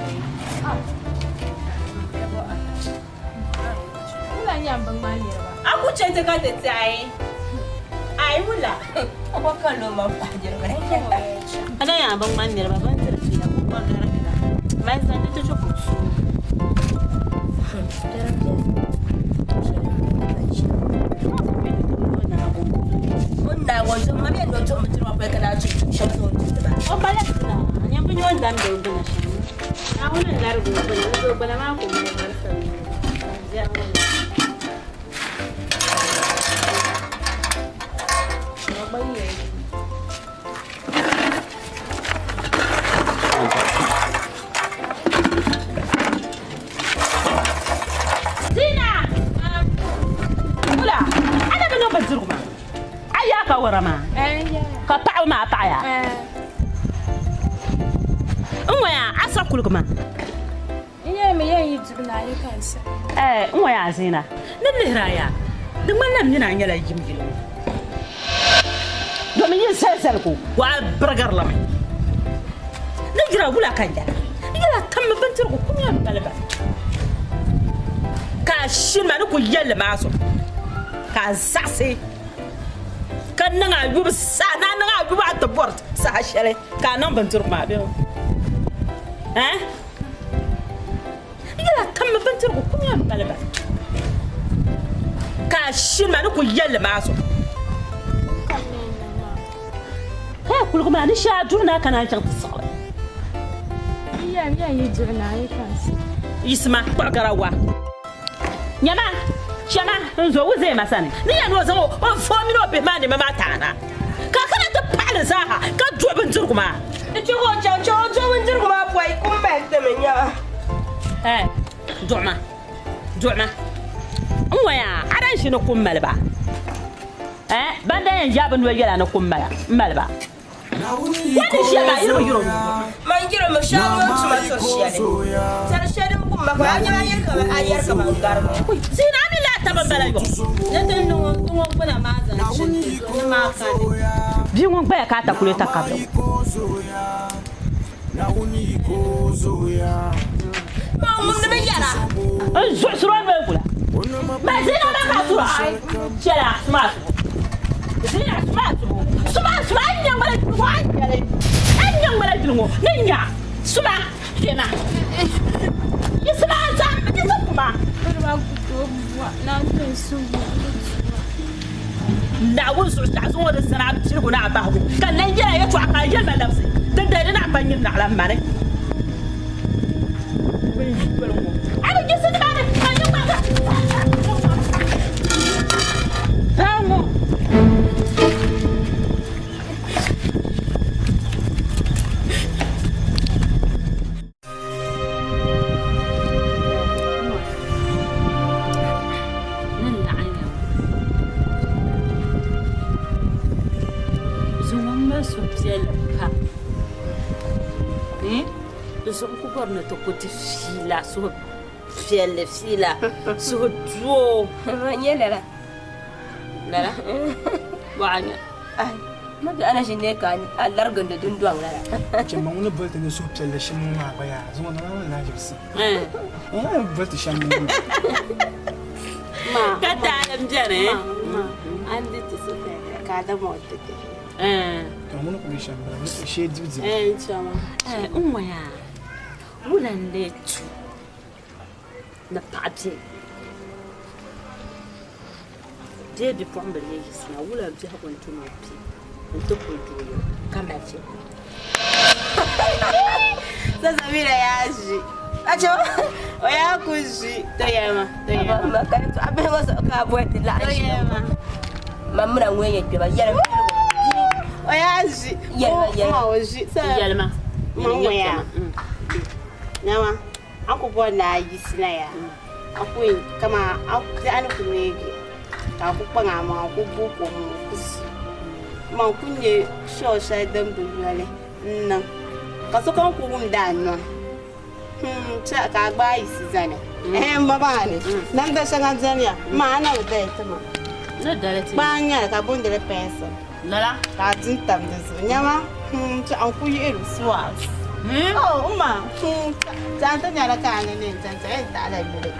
Wula nyɛ n bi ŋmani niriba? A ku chɛ ti ka ti tiɛhi. Ai wula. A gba ka lo man pahi niriba ni. A na yaa bi ŋmani niriba, bɛ ni diri fiila ka o gba garigira. Mali zaŋ di ti chɛ ka o suui. O ni naagi o zuɣu, ma mi yɛn ni o duɣimi tiri ma pɔi ka naan tum tuun shɛli ni o tumdi maa. O bala tila, a nyɛ bi nyɛ o ni damdi o gbuna shɛm. Naawuni n-larigi o gbuna, di zuɣu gbuna maa ku mali garisim biɛri ŋɔ ni. Zina! Wula, a na bi niŋ bindirigu maa? A yaa ka wara maa? Ka paɣaba maa paɣaya? N ŋɔ yaa, a sa kuligi maa? N yɛli mi yɛn yi duɣu ni a yi ka n sa. Ɛɛ, n ŋɔ yaa Zina, ni lihiri a yaa, di ŋmanila m mini a nyɛla yim yili ŋɔ. Domin yi zali zaligu ku a birigiri li mi. Ni jira wula ka n yɛla? N yɛla timmi bindirigu kumya m-mali ba. Ka a shini ma ni ku yɛli li maa zuɣu, ka a zaɣisi ka niŋ a yubu saha, ni a niŋ a yubu a ti bɔri saha shɛli ka a niŋ bindirigu maa bee? Ɛɛh? N yɛla timmi bindirigu kumya m-mali ba. Ka a shini ma ni ku yɛli li maa zuɣu. Ka a kuligi maa ni shee a duri ni a kana n-chaŋ ti siɣili. Yiɣisima kpuɣi garawa. Nyama, chama n-zo wuzi ma sani ni yɛn ni o zaŋ o fo mini o bihi maa nɛma maa taai na, ka a kana ti paɣi li zaaha ka duɣi bindirigu maa. Di chɛ ka o chaŋ chɛ o duɣi bindirigu maa pɔi, kum mali ti mi nyama. Ɛɛ, duɣima, duɣima. N ŋɔya, a dan ʒi ni kum mali ba. Ɛɛ, ban dan yɛn yaai bɛ noli yɛla ni kum mali ba. Ko ni ʒiya maa, yiribu yiri o nuu. Man yiri mi shɛli ŋun tuma tiri shɛli. Tɛri shɛli din kum ma ka a nyɛla yiri ka a yɛri kaman garibu. Zina a mi laa taba m-bala yɔ. Ni ti niŋ ŋun gbuna maa zaŋ chini ti zuɣu ni maa kani. Bia ŋun gbaya ka a takuleta kabili ŋɔ. Man ŋumdi mi yɛra. N zuɣusiri o noli gula. Ma zina maa ka a tura chɛla suma a suhu. Zina suma a suhu. Suma suma a ni nya ŋmana dili ŋɔ a ni nyɛli. A ni nya ŋmana dili ŋɔ ni nya suma kpɛma. Yiɣisima a zaa yiɣisi kuma. Naawuni zuɣusaa zuŋɔ di zani a piligu ni a bahigu, ka n lan yɛl a yɛtɔɣa ka a yɛli ma labisi, dindali di naɣ pa nyini naɣila mani. A bi yiɣisi nimaani ka n yi ŋmaligi a ŋɔ. Zuŋɔ m mali suhupiɛlli pam di zuɣu n ku bɔri ni ti ku ti fiila suhupiɛlli fiila suhudoo. Nyɛ lala. Lala bɔɣa nya. Ma biɛɣu na ʒi ne ka a larigindi dundɔŋ lala. Chɛ ma ŋuni boli ti ni suhupiɛlli shɛm ŋɔ maa gba yaa zuŋɔ Naawuni lahaʒibisi. Ŋuni boli ti shɛm ŋɔ maa. Ka taali m-beni. A ni di ti suhupiɛlli ka a dama o ti ti. To ŋuni kuli shɛm bala shee dibu dibu. N chama. N ŋɔ yaa wula n-lee tu ni paɣa bɛ Bee bipuɣimbila yi yiɣisina wula biɛhigu n-ti ni o kpi nti kuli doo yili ka mali chɛ? Sasa mira yaa ʒi. Acho, o yaa ku ʒi to yɛlima, to yɛlima. Ma ka a bihi ŋɔ zuɣu ka a boli ti laɣim To ʒi. yɛlima. Ma muna ŋun nyɛ kpɛma yɛlim piligu. O yaa ʒi. Yɛlima, yɛlima. Ma o ʒi. Yɛlima. Ma ŋɔ yaa. Nama. A ku bɔri ni a yiɣisi na yaa, a ku yɛn kaman a biɛɣu ni ku neegi ka a ku kpaŋ amaŋa n-ku bo kom n-ku su. Man ku nya shɔɔ shɛli din bi yoli n-niŋ. Ka sokam ku wumdi a nɔhi. Hmm, chɛ ka a gbaai yiɣisi zani. Ɛhɛn, m ba maa ni, namda shɛŋa beni ya, m ma a na bi dali ti ma. Kpaa n-nyɛ li ka booni li pencil. Ka a du n-tam di zuɣu. Nyama, hmm, chɛ n ku yihiri suwaas. Oh, m ma, hmm, chɛ a ni ti nyara ka a ni neen chani chɛ yɛn taɣila yuli.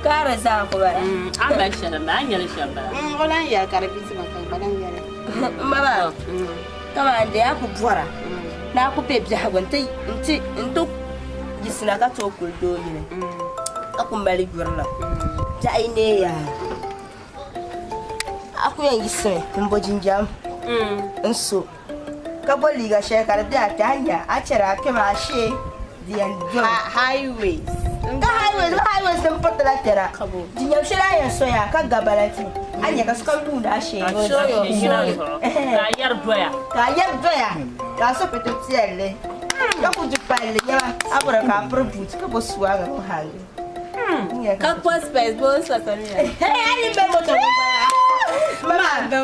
Ka a di zaa ku bala. A ni mali shɛli m-bala, a ni nyɛli shɛm bala. O lan yɛli ka di bi ti ma ka n gba lan yɛli. M ba maa, kaman di a ku bɔra ni a ku be biɛhigu nti yiɣisina ka tooi kuli doo yili ka ku mali yurilim biɛɣu yi neei yaa a ku yɛn yiɣisimi m-bo jinjam n-so ka bo liiga shɛli ka di be a kpe a ni nya a chɛri a kpɛma ashee di yɛn domi. Highways. Ka highways ka highways din piriti la kpɛra jinjam shɛli a yɛn so yaa ka ga balati a ni nya ka sokam yuuni a shee Ka a yɛri doya. Ka a yɛri doya ka a so pɛto piɛlli ka ku du palli nyɛma a bɔra ka a piri buut ka bo suwaaga ŋɔ hangi. Ka kpa spɛs bee o sɔsa mi ya. A yi mali moto ŋɔ bala. Mama a yi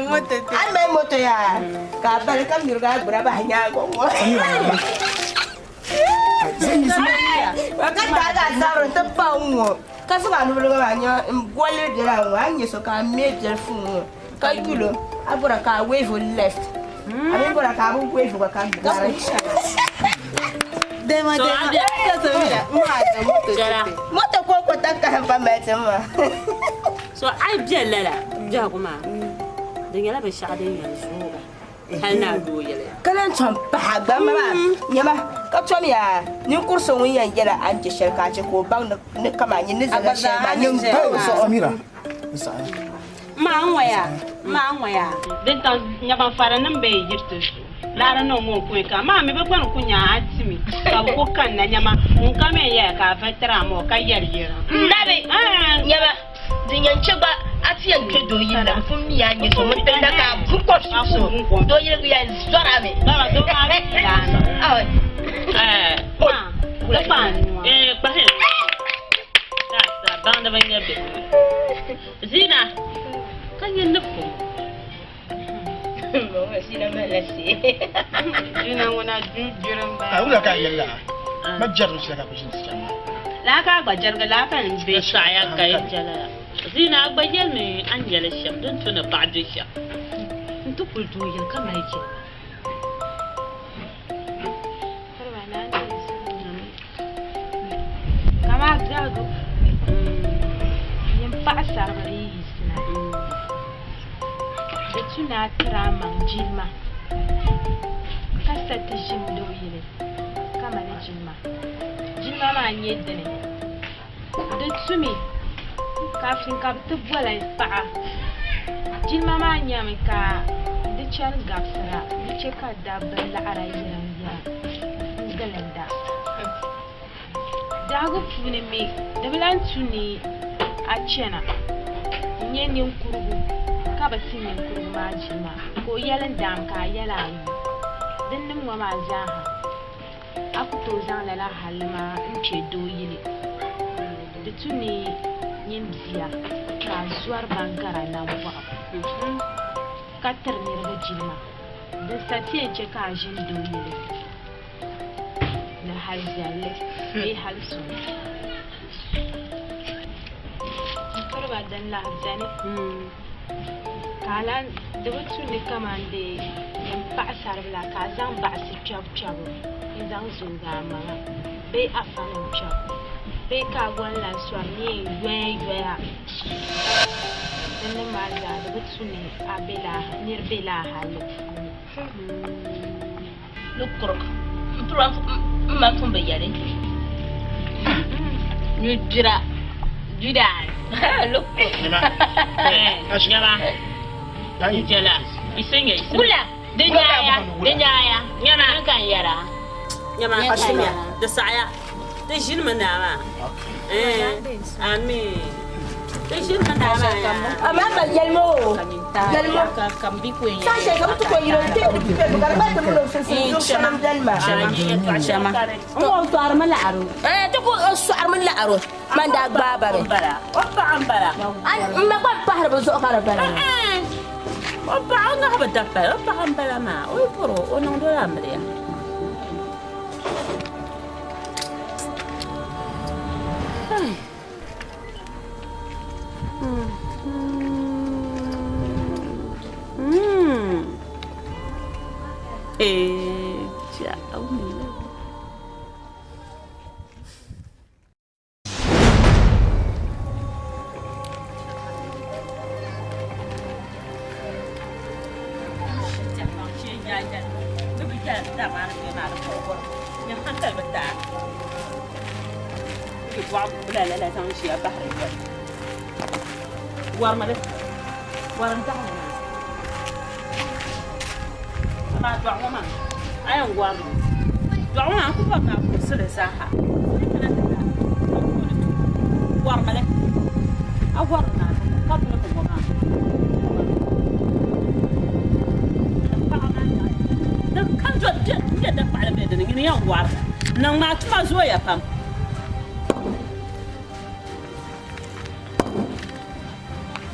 mali moto yaa ka a bali ka mirigi a gbura bahi nyaaŋa ŋɔ. Ka taagi a zabiri nti pa ŋ-ŋɔ ka zaŋ a nubiliga maa nya n-goli biɛla ŋ-ŋɔ a ni nya so ka a me biɛlifu ŋ-ŋɔ ka yul o a bɔra ka a weevi o left a mi bɔra ka a bi weevi gba ka gari. Moto kɔŋko takahim pa mali ti ma. So a yi be lala biɛhigu maa di nyɛla binshɛɣu din yɛn zoogi. Hali ni a doo yɛli ya. Ka lahi tom pahi a gba maa nyama ka tom yaa ninkur so ŋun yɛn yɛla a ni je shɛli ka a chɛ ka o baŋ ni kaman nyin ni zaŋla shɛli maa nyin pa o zuɣu. Maa ŋɔya, maa ŋɔya. Din ka nyaban faranim bee yiri ti zuɣu laara niŋ ŋɔ n-ku ka maa mi bɛ gba ni ku nya a timi ka bɛ ku kanna nyama ŋun ka mi n-yɛya ka a va tiri a ma o ka yɛli yɛla. Nabi, nyama. Din yɛn chɛ gba a ti yɛn kpe doo yili la, m pun mi a ni nyɛ so ŋun tinda ka a bu kɔr so, doo yili ku yɛn zɔr a mi. Zina a gba yɛlimi a ni yɛli shɛm din tu ni paɣa do shɛm nti kuli doo yili ka mali jilima. Kamaa biɛhigu puuni nyin paɣisaribila yi yiɣisina, di tu ni a tiri a maŋ jilima, ka sa ti ʒini doo yili ka mali jilima. Jilima maa n-nyɛ dini? Di tumi kafin ka bɛ ti boli paɣa. Jilima maa nyɛmi ka di chani gabisira, di chɛ ka dabba laɣira yiriyira n-gilinda. Biɛhigu puuni mi, di bi lahi tu ni a chana n-nyɛ ninkurigu ka bi ti ninkurigu maa jilima ka o yɛli n daam ka a yɛli a wum. Dinnim ŋɔ maa zaaha. A ku tooi zaŋ lala halli maa n-kpe doo yili. Di tu ni nyin bia ka a zɔri ban gari a nambɔɣu ka tiri niriba jilima. Din sa ti yɛn chɛ ka a ʒini doo yili ni hal viɛlli bee hal suŋ. M piriba din lahi beni. Ka a lan di bi tu ni kaman di yɛn paɣisaribila ka a zaŋ baɣisi kpɛbukpɛbu n-zaŋ zoogi a maŋa bee afanim kpɛbu bee ka a gɔni lan sɔri ni yɛn yoya yoya dinnim maa zaa di bi tu ni a be nir be la a halli puuni. Ni kurig m-piri m ma pun bi yɛli. Nyu dira Juda ni kurig. Nyama, n jɛla, yi se nyɛ yi se. Wula, di nyaaya, di nyaaya, Nyama, n ka n yɛra. Nyama, di saɣaya, di ʒinimi naa maa. Amin. Di ʒinimi naa maa yaa. Amaa ka yɛlimi o, yɛlimi o. Saha shɛli ka bɛ ti ko yino n-kpe di pipɛbu ka di gba ti mini o sunsuuni luɣ shɛli m-beni maa. Ti ku sɔɣirimi laɣiri o, man daa gbaai ba mi. O paɣa m-bala. M ma gba m-pahiri bɛ zuɣu ka di bala. O paɣa o ŋahi bi dapali, o paɣa m-bala maa, o yi bɔr o, o niŋdi o la amiliya. Eh, ciao. Gɔrimili a gɔrim maa ka bini bi ŋɔ maa din kam do bɛ dapaɣali bɛ dini nyini yɛn gɔrili niŋ maa tuma zooya pam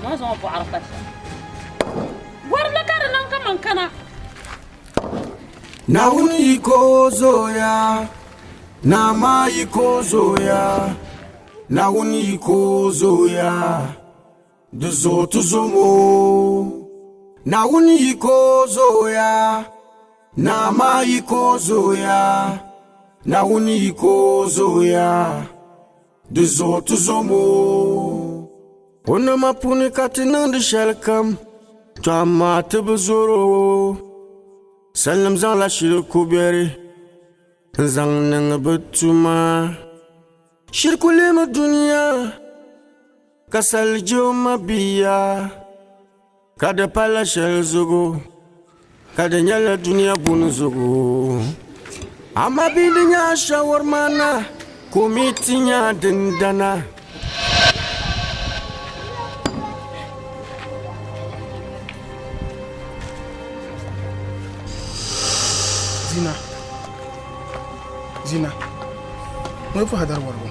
ŋɔ zaŋ o bɔɣiri kpa shɛm gɔrimli ka di niŋ kaman kana. Naawuni yiko zooya. Naa maa yiko zooya, Naawuni yiko zooya, di zuɣu ti zom o. Naawuni yiko zooya, Naa maa yiko zooya, Naawuni yiko zooya, di zuɣu ti zom o. O nama puuni ka ti niŋdi shɛlikam, tɔ amaa ti bi zɔr o. Salinim zaŋla shiri kubɛri n-zaŋ niŋ bɛ tuma. Shiri ku leemi dunia, ka sali je o mabia, ka di pala shɛli zuɣu, ka di nyɛla dunia buni zuɣu. Amaa bɛ di nya a shawarimana, ka o mi ti nya a dindana. Zina. Zina. Ŋɔ fo hadari warigu.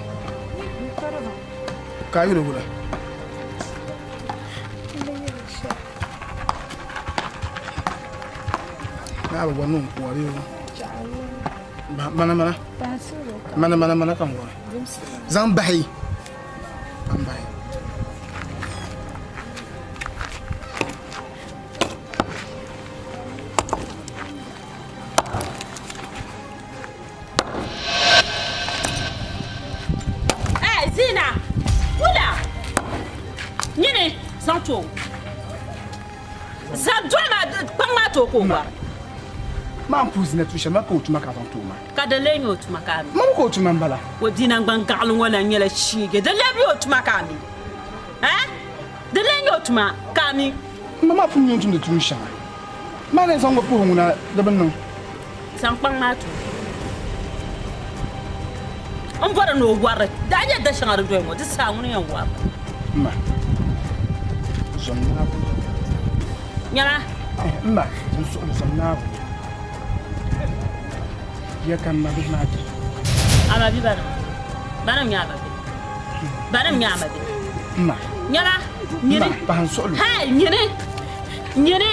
Ka a yuli wula? Naa bi bɔri ni n wari o. Mana mana. Mana mana mana ka n wari. Zaŋ bahi. Zaŋ bahi. Eh, Zina, kula. Nyini zaŋ to. Zaŋ dɔɣi maa kpaŋ maa to ka o gba. Maa n puhi zina tu shɛli ma ka o tuma ka a zaŋ to ma. Ka di lee nyɛ o tuma ka a mi. Mani ka o tuma n-bala. O di naŋgban gaɣili ŋɔ lan nyɛla shiigi. Di lee bi o tuma ka a mi. Eh? Di lee nyɛ o tuma ka a mi. M ma maa pun mi o ni tumdi tuun shɛŋa. Maa ni zaŋ ŋɔ puhi ŋuna di bi niŋ. Zaŋ kpaŋ maa ti o. M bɔri ni o wari li. A nya da shɛŋa di doya ŋɔ, di saha ŋuni yɛn wari li. M ma, zom Naawuni. Nyama. M ma, n suhuri zom Naawuni. Ya ka m ma bihi maa di. A ma bi banim. Banim nyɛ a ma bihi. Banim nyɛ a ma bihi. M ma. Nyama, nyini. M ma, pahi n suɣili. Hey, nyini. Nyini.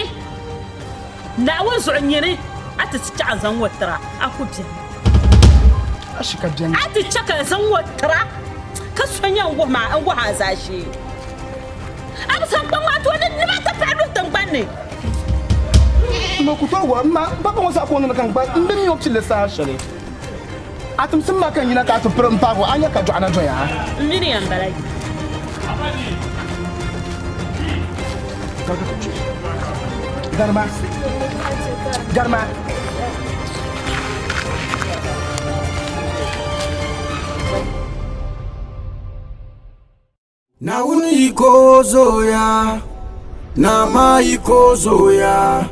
Naawuni zuɣu nyini a ti chɛ ka n zaŋ ŋɔ tira a ku beni. A shi ka beni. A ti chɛ ka n zaŋ ŋɔ tira ka so nyɛ n-wuhi ma n-wuhi a zaashee. A bi zaŋ kpaŋ maa ti o ni nima ti pahi luhi tiŋgbani ni. M ku tooi wuhi ma papa ŋɔ saha ka o niŋdi ka n gba m bi mi o pilli saha shɛli. A timsim ma ka n yina ka a ti piri m paagi o, a nya ka dɔɣu na doya a. M mini ya m-bala yi. Garima. Garima. Naawuni yiko zooya, naa maa yiko zooya,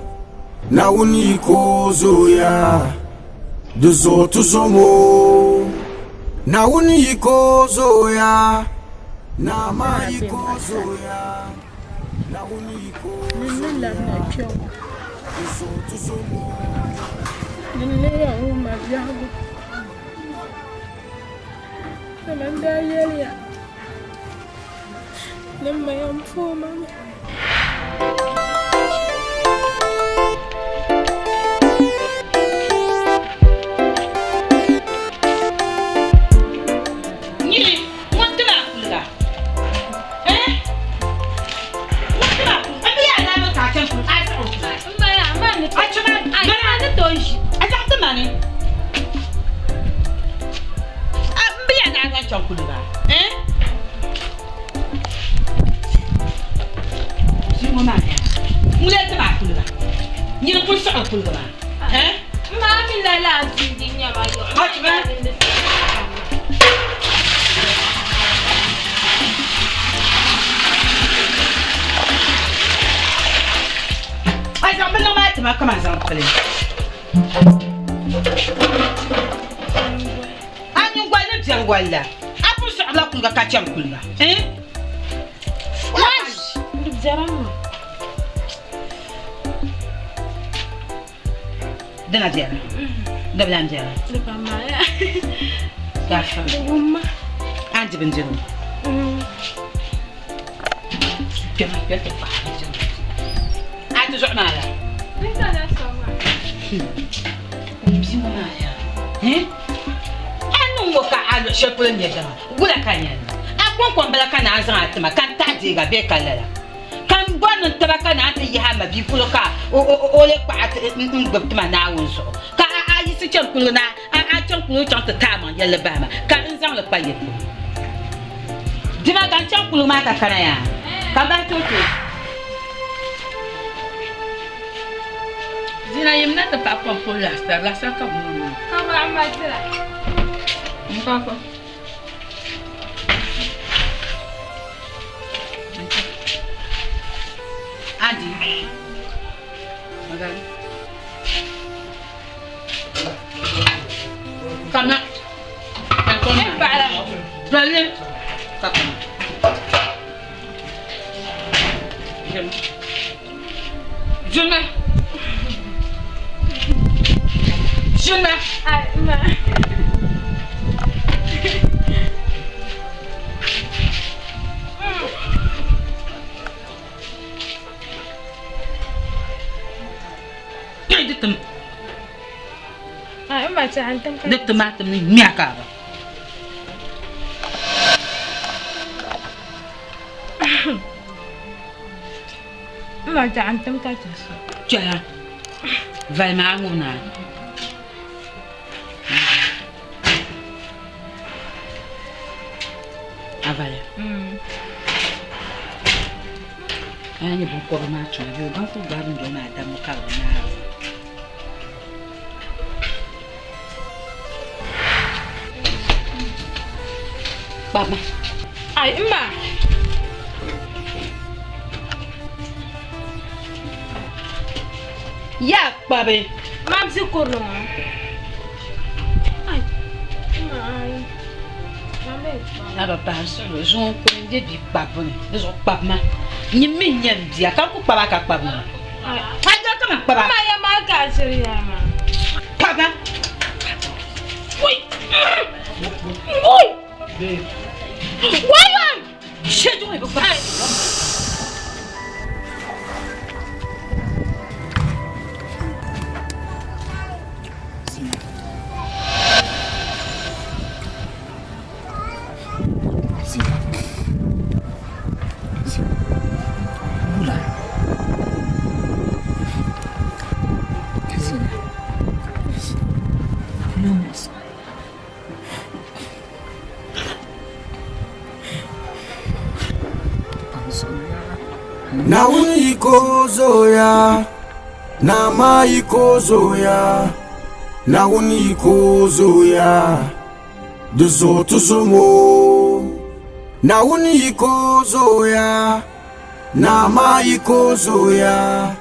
Naawuni yiko zooya, di zuɣu ti zom o. Naawuni yiko zooya, naa maa yiko zooya, Naawuni yiko zooya, di zuɣu ti zom o. Din lee yɛn wuhi ma biɛhigu. Dama n daa yɛliya ni m ma yɛn pooi ma mi. ni. A n bi yɛn ni a zaŋ chaŋ kuliga eh? Bia ŋɔ maa yaa ŋun lee ti ma a kuliga nyini n kuli siɣiri kuliga maa eh? Maa mi lala a di nyɛma yɔɣu. Hachiba. A zaŋ bini maa tima kaman zaŋ pili. A nyingoli ni biɛŋgoli la, a pun sɔɣirila kuliga ka chani kuliga. Eh? Di biɛrimi maa. Dina biɛri. Di bi lan biɛri. Di pa maaya. Gaafara. Di wumma. A ni di bindirigu. Kpɛma kpɛ ti pahi bindirigu. A ti zuɣu maa la. Di ka na sɔŋ maa. Bia ŋɔ maa yaa. Eh? A niŋ ŋɔ ka a luɣ shɛli polo nyɛ dama. Wula ka n yɛn niŋ? A kɔŋko m-bala ka naan zaŋ a tima ka n tahi deega bee ka lala? Ka n bɔri ni n taba ka naan ti yihi a ma bia polo ka o lee kpaɣi a ti n-gbibi ti ma Naawuni zuɣu, ka a yiɣisi chani kuliga ni a chaŋ kuliga chaŋ ti taai a maŋ yɛlli bahi ma, ka n zaŋ li kpa yili polo. Dima ka n chaŋ kuliga maa ka kana yaa, ka m bahi ti o ti o. Dina yim na ti paɣi kom puhi laɣisira, laɣisira ka bɛ niŋ maa. Ka baɣa ma dira. N paɣi kom. Adi. Magari. Kama. Dɔlli. Ka kama. Jim. Jima. Jima. Ai, ma. Di timatim ni ŋmɛhi kaaba. Kpɛla vali maa ŋub naa. A vali. A nyɛ binkɔbiri maa tuma bee ban kuli gbaai bindirigu maa dambu ka bɛ naai. Kpama. Ai, mma. Ya kpabi. Mam zi kurili ŋɔ. Ai, mma ai. Na bi pahi suhuri zuŋɔ n kuli n bɛ bia kpabibu ni di zuɣu kpabi ma nyini mi n nyɛ n bia ka n ku kpaba ka kpabi ma a doli ka man kpaba Ma ya maa ka a ʒiri ya maa. Kpaba Oi! Oi! Wai wai! Shɛ duŋ bi kpabi. Naawuni yiko zooya, naa maa yiko zooya, Naawuni yiko zooya, di zuɣu ti zumo. Naawuni yiko zooya, naa maa yiko zooya.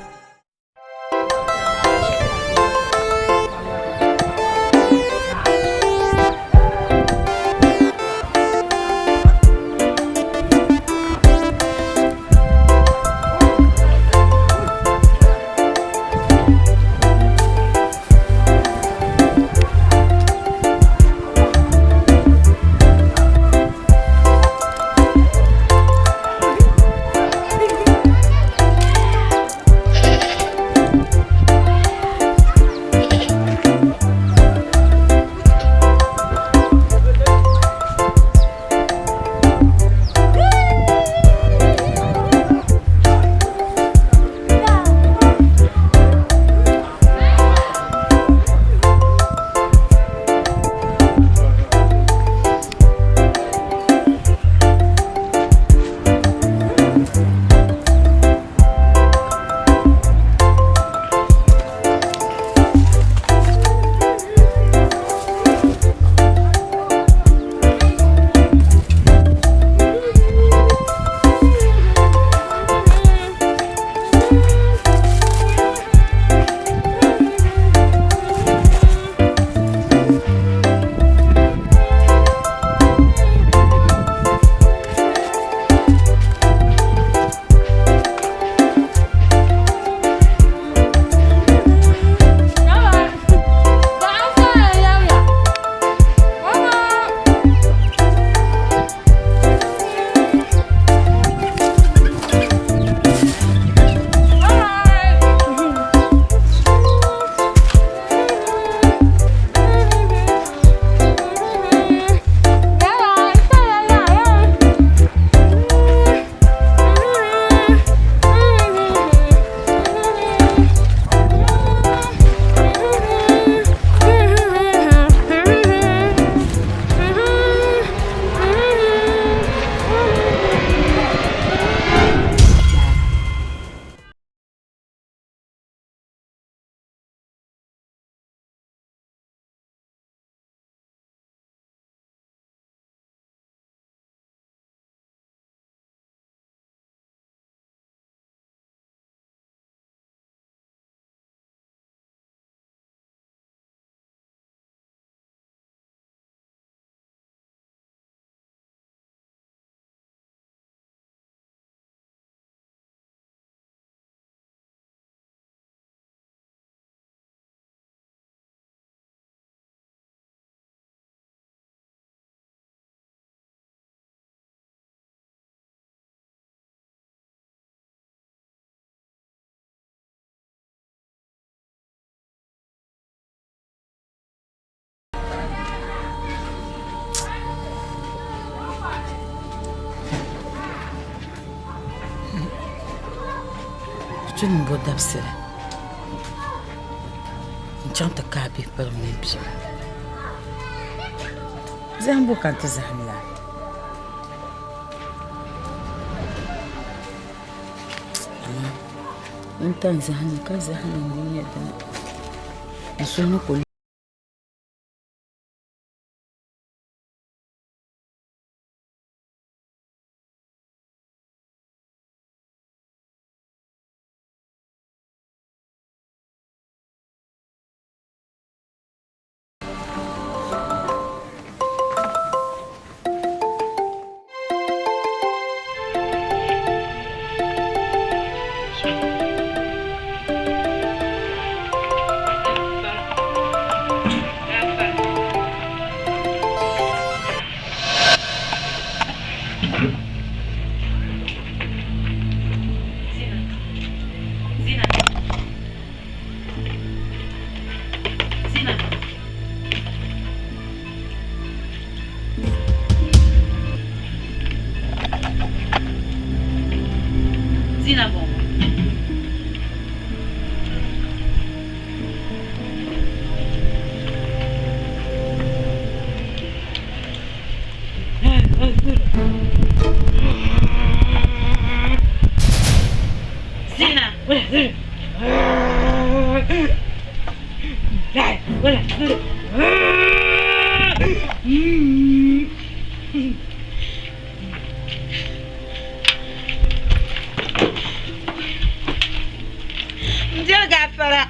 Tu ni bo dabisili n-chaŋ ti kaai bihi piligu mini piibu. Zahim bo ka n ti zahim la? Amaa n ni tan zahim li ka zahim li n-lee nyɛ dini? N suhu ni ku Zina bɔŋɔ. Zina. N diri gaafara.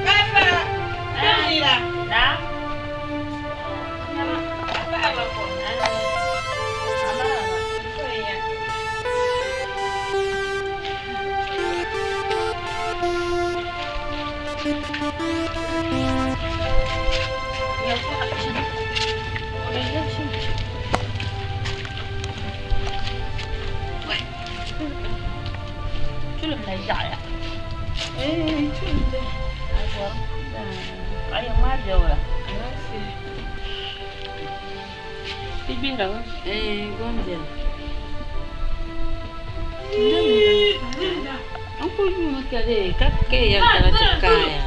Gaafara. Diri la. Tulim na yaɣaya. Ti gbihira mi? Gom biɛni. N ku yuumi ka dee ka ka yɛn kana ti kaaya.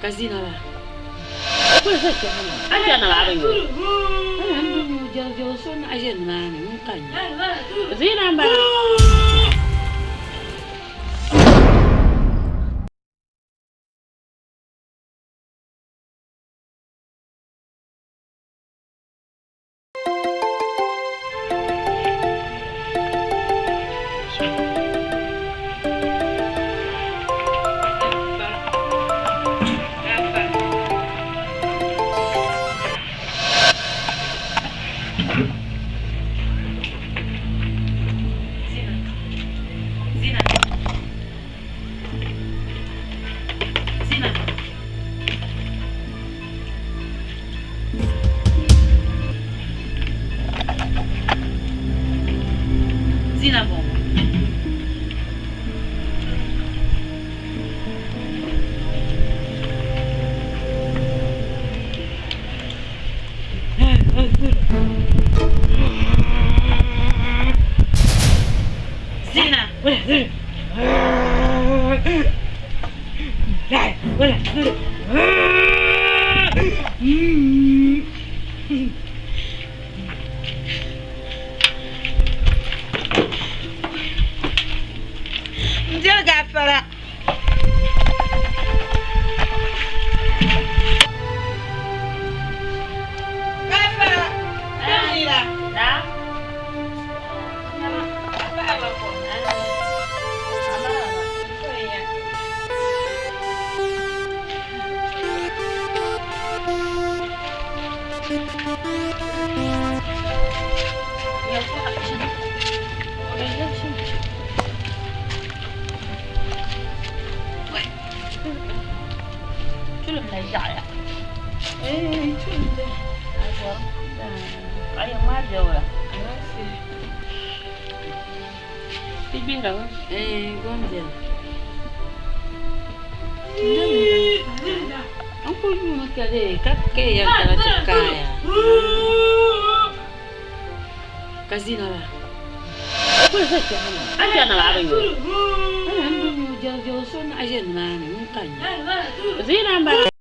Ka zina maa. A chana maa bi nyu. N bi nyu jɛri so naɣ ʒe nimaani ŋun ka nyu. Zina m-bala. Zina bɔŋɔ. Zina. N diri gaafara. Gaafara. Diri la. Tulim na yaɣaya. Ti gbihira mi? Gom biɛni. N kuli yuumi ka lee ka ka yɛn kana ti kaaya. Ka zina maa. O kuli ʒe kpɛha maa. A kpɛri na maa a bi nyu o. N bi nyu jɛri jɛri so naɣi ʒe nimaani ŋun ka n nya. Zina m-bala.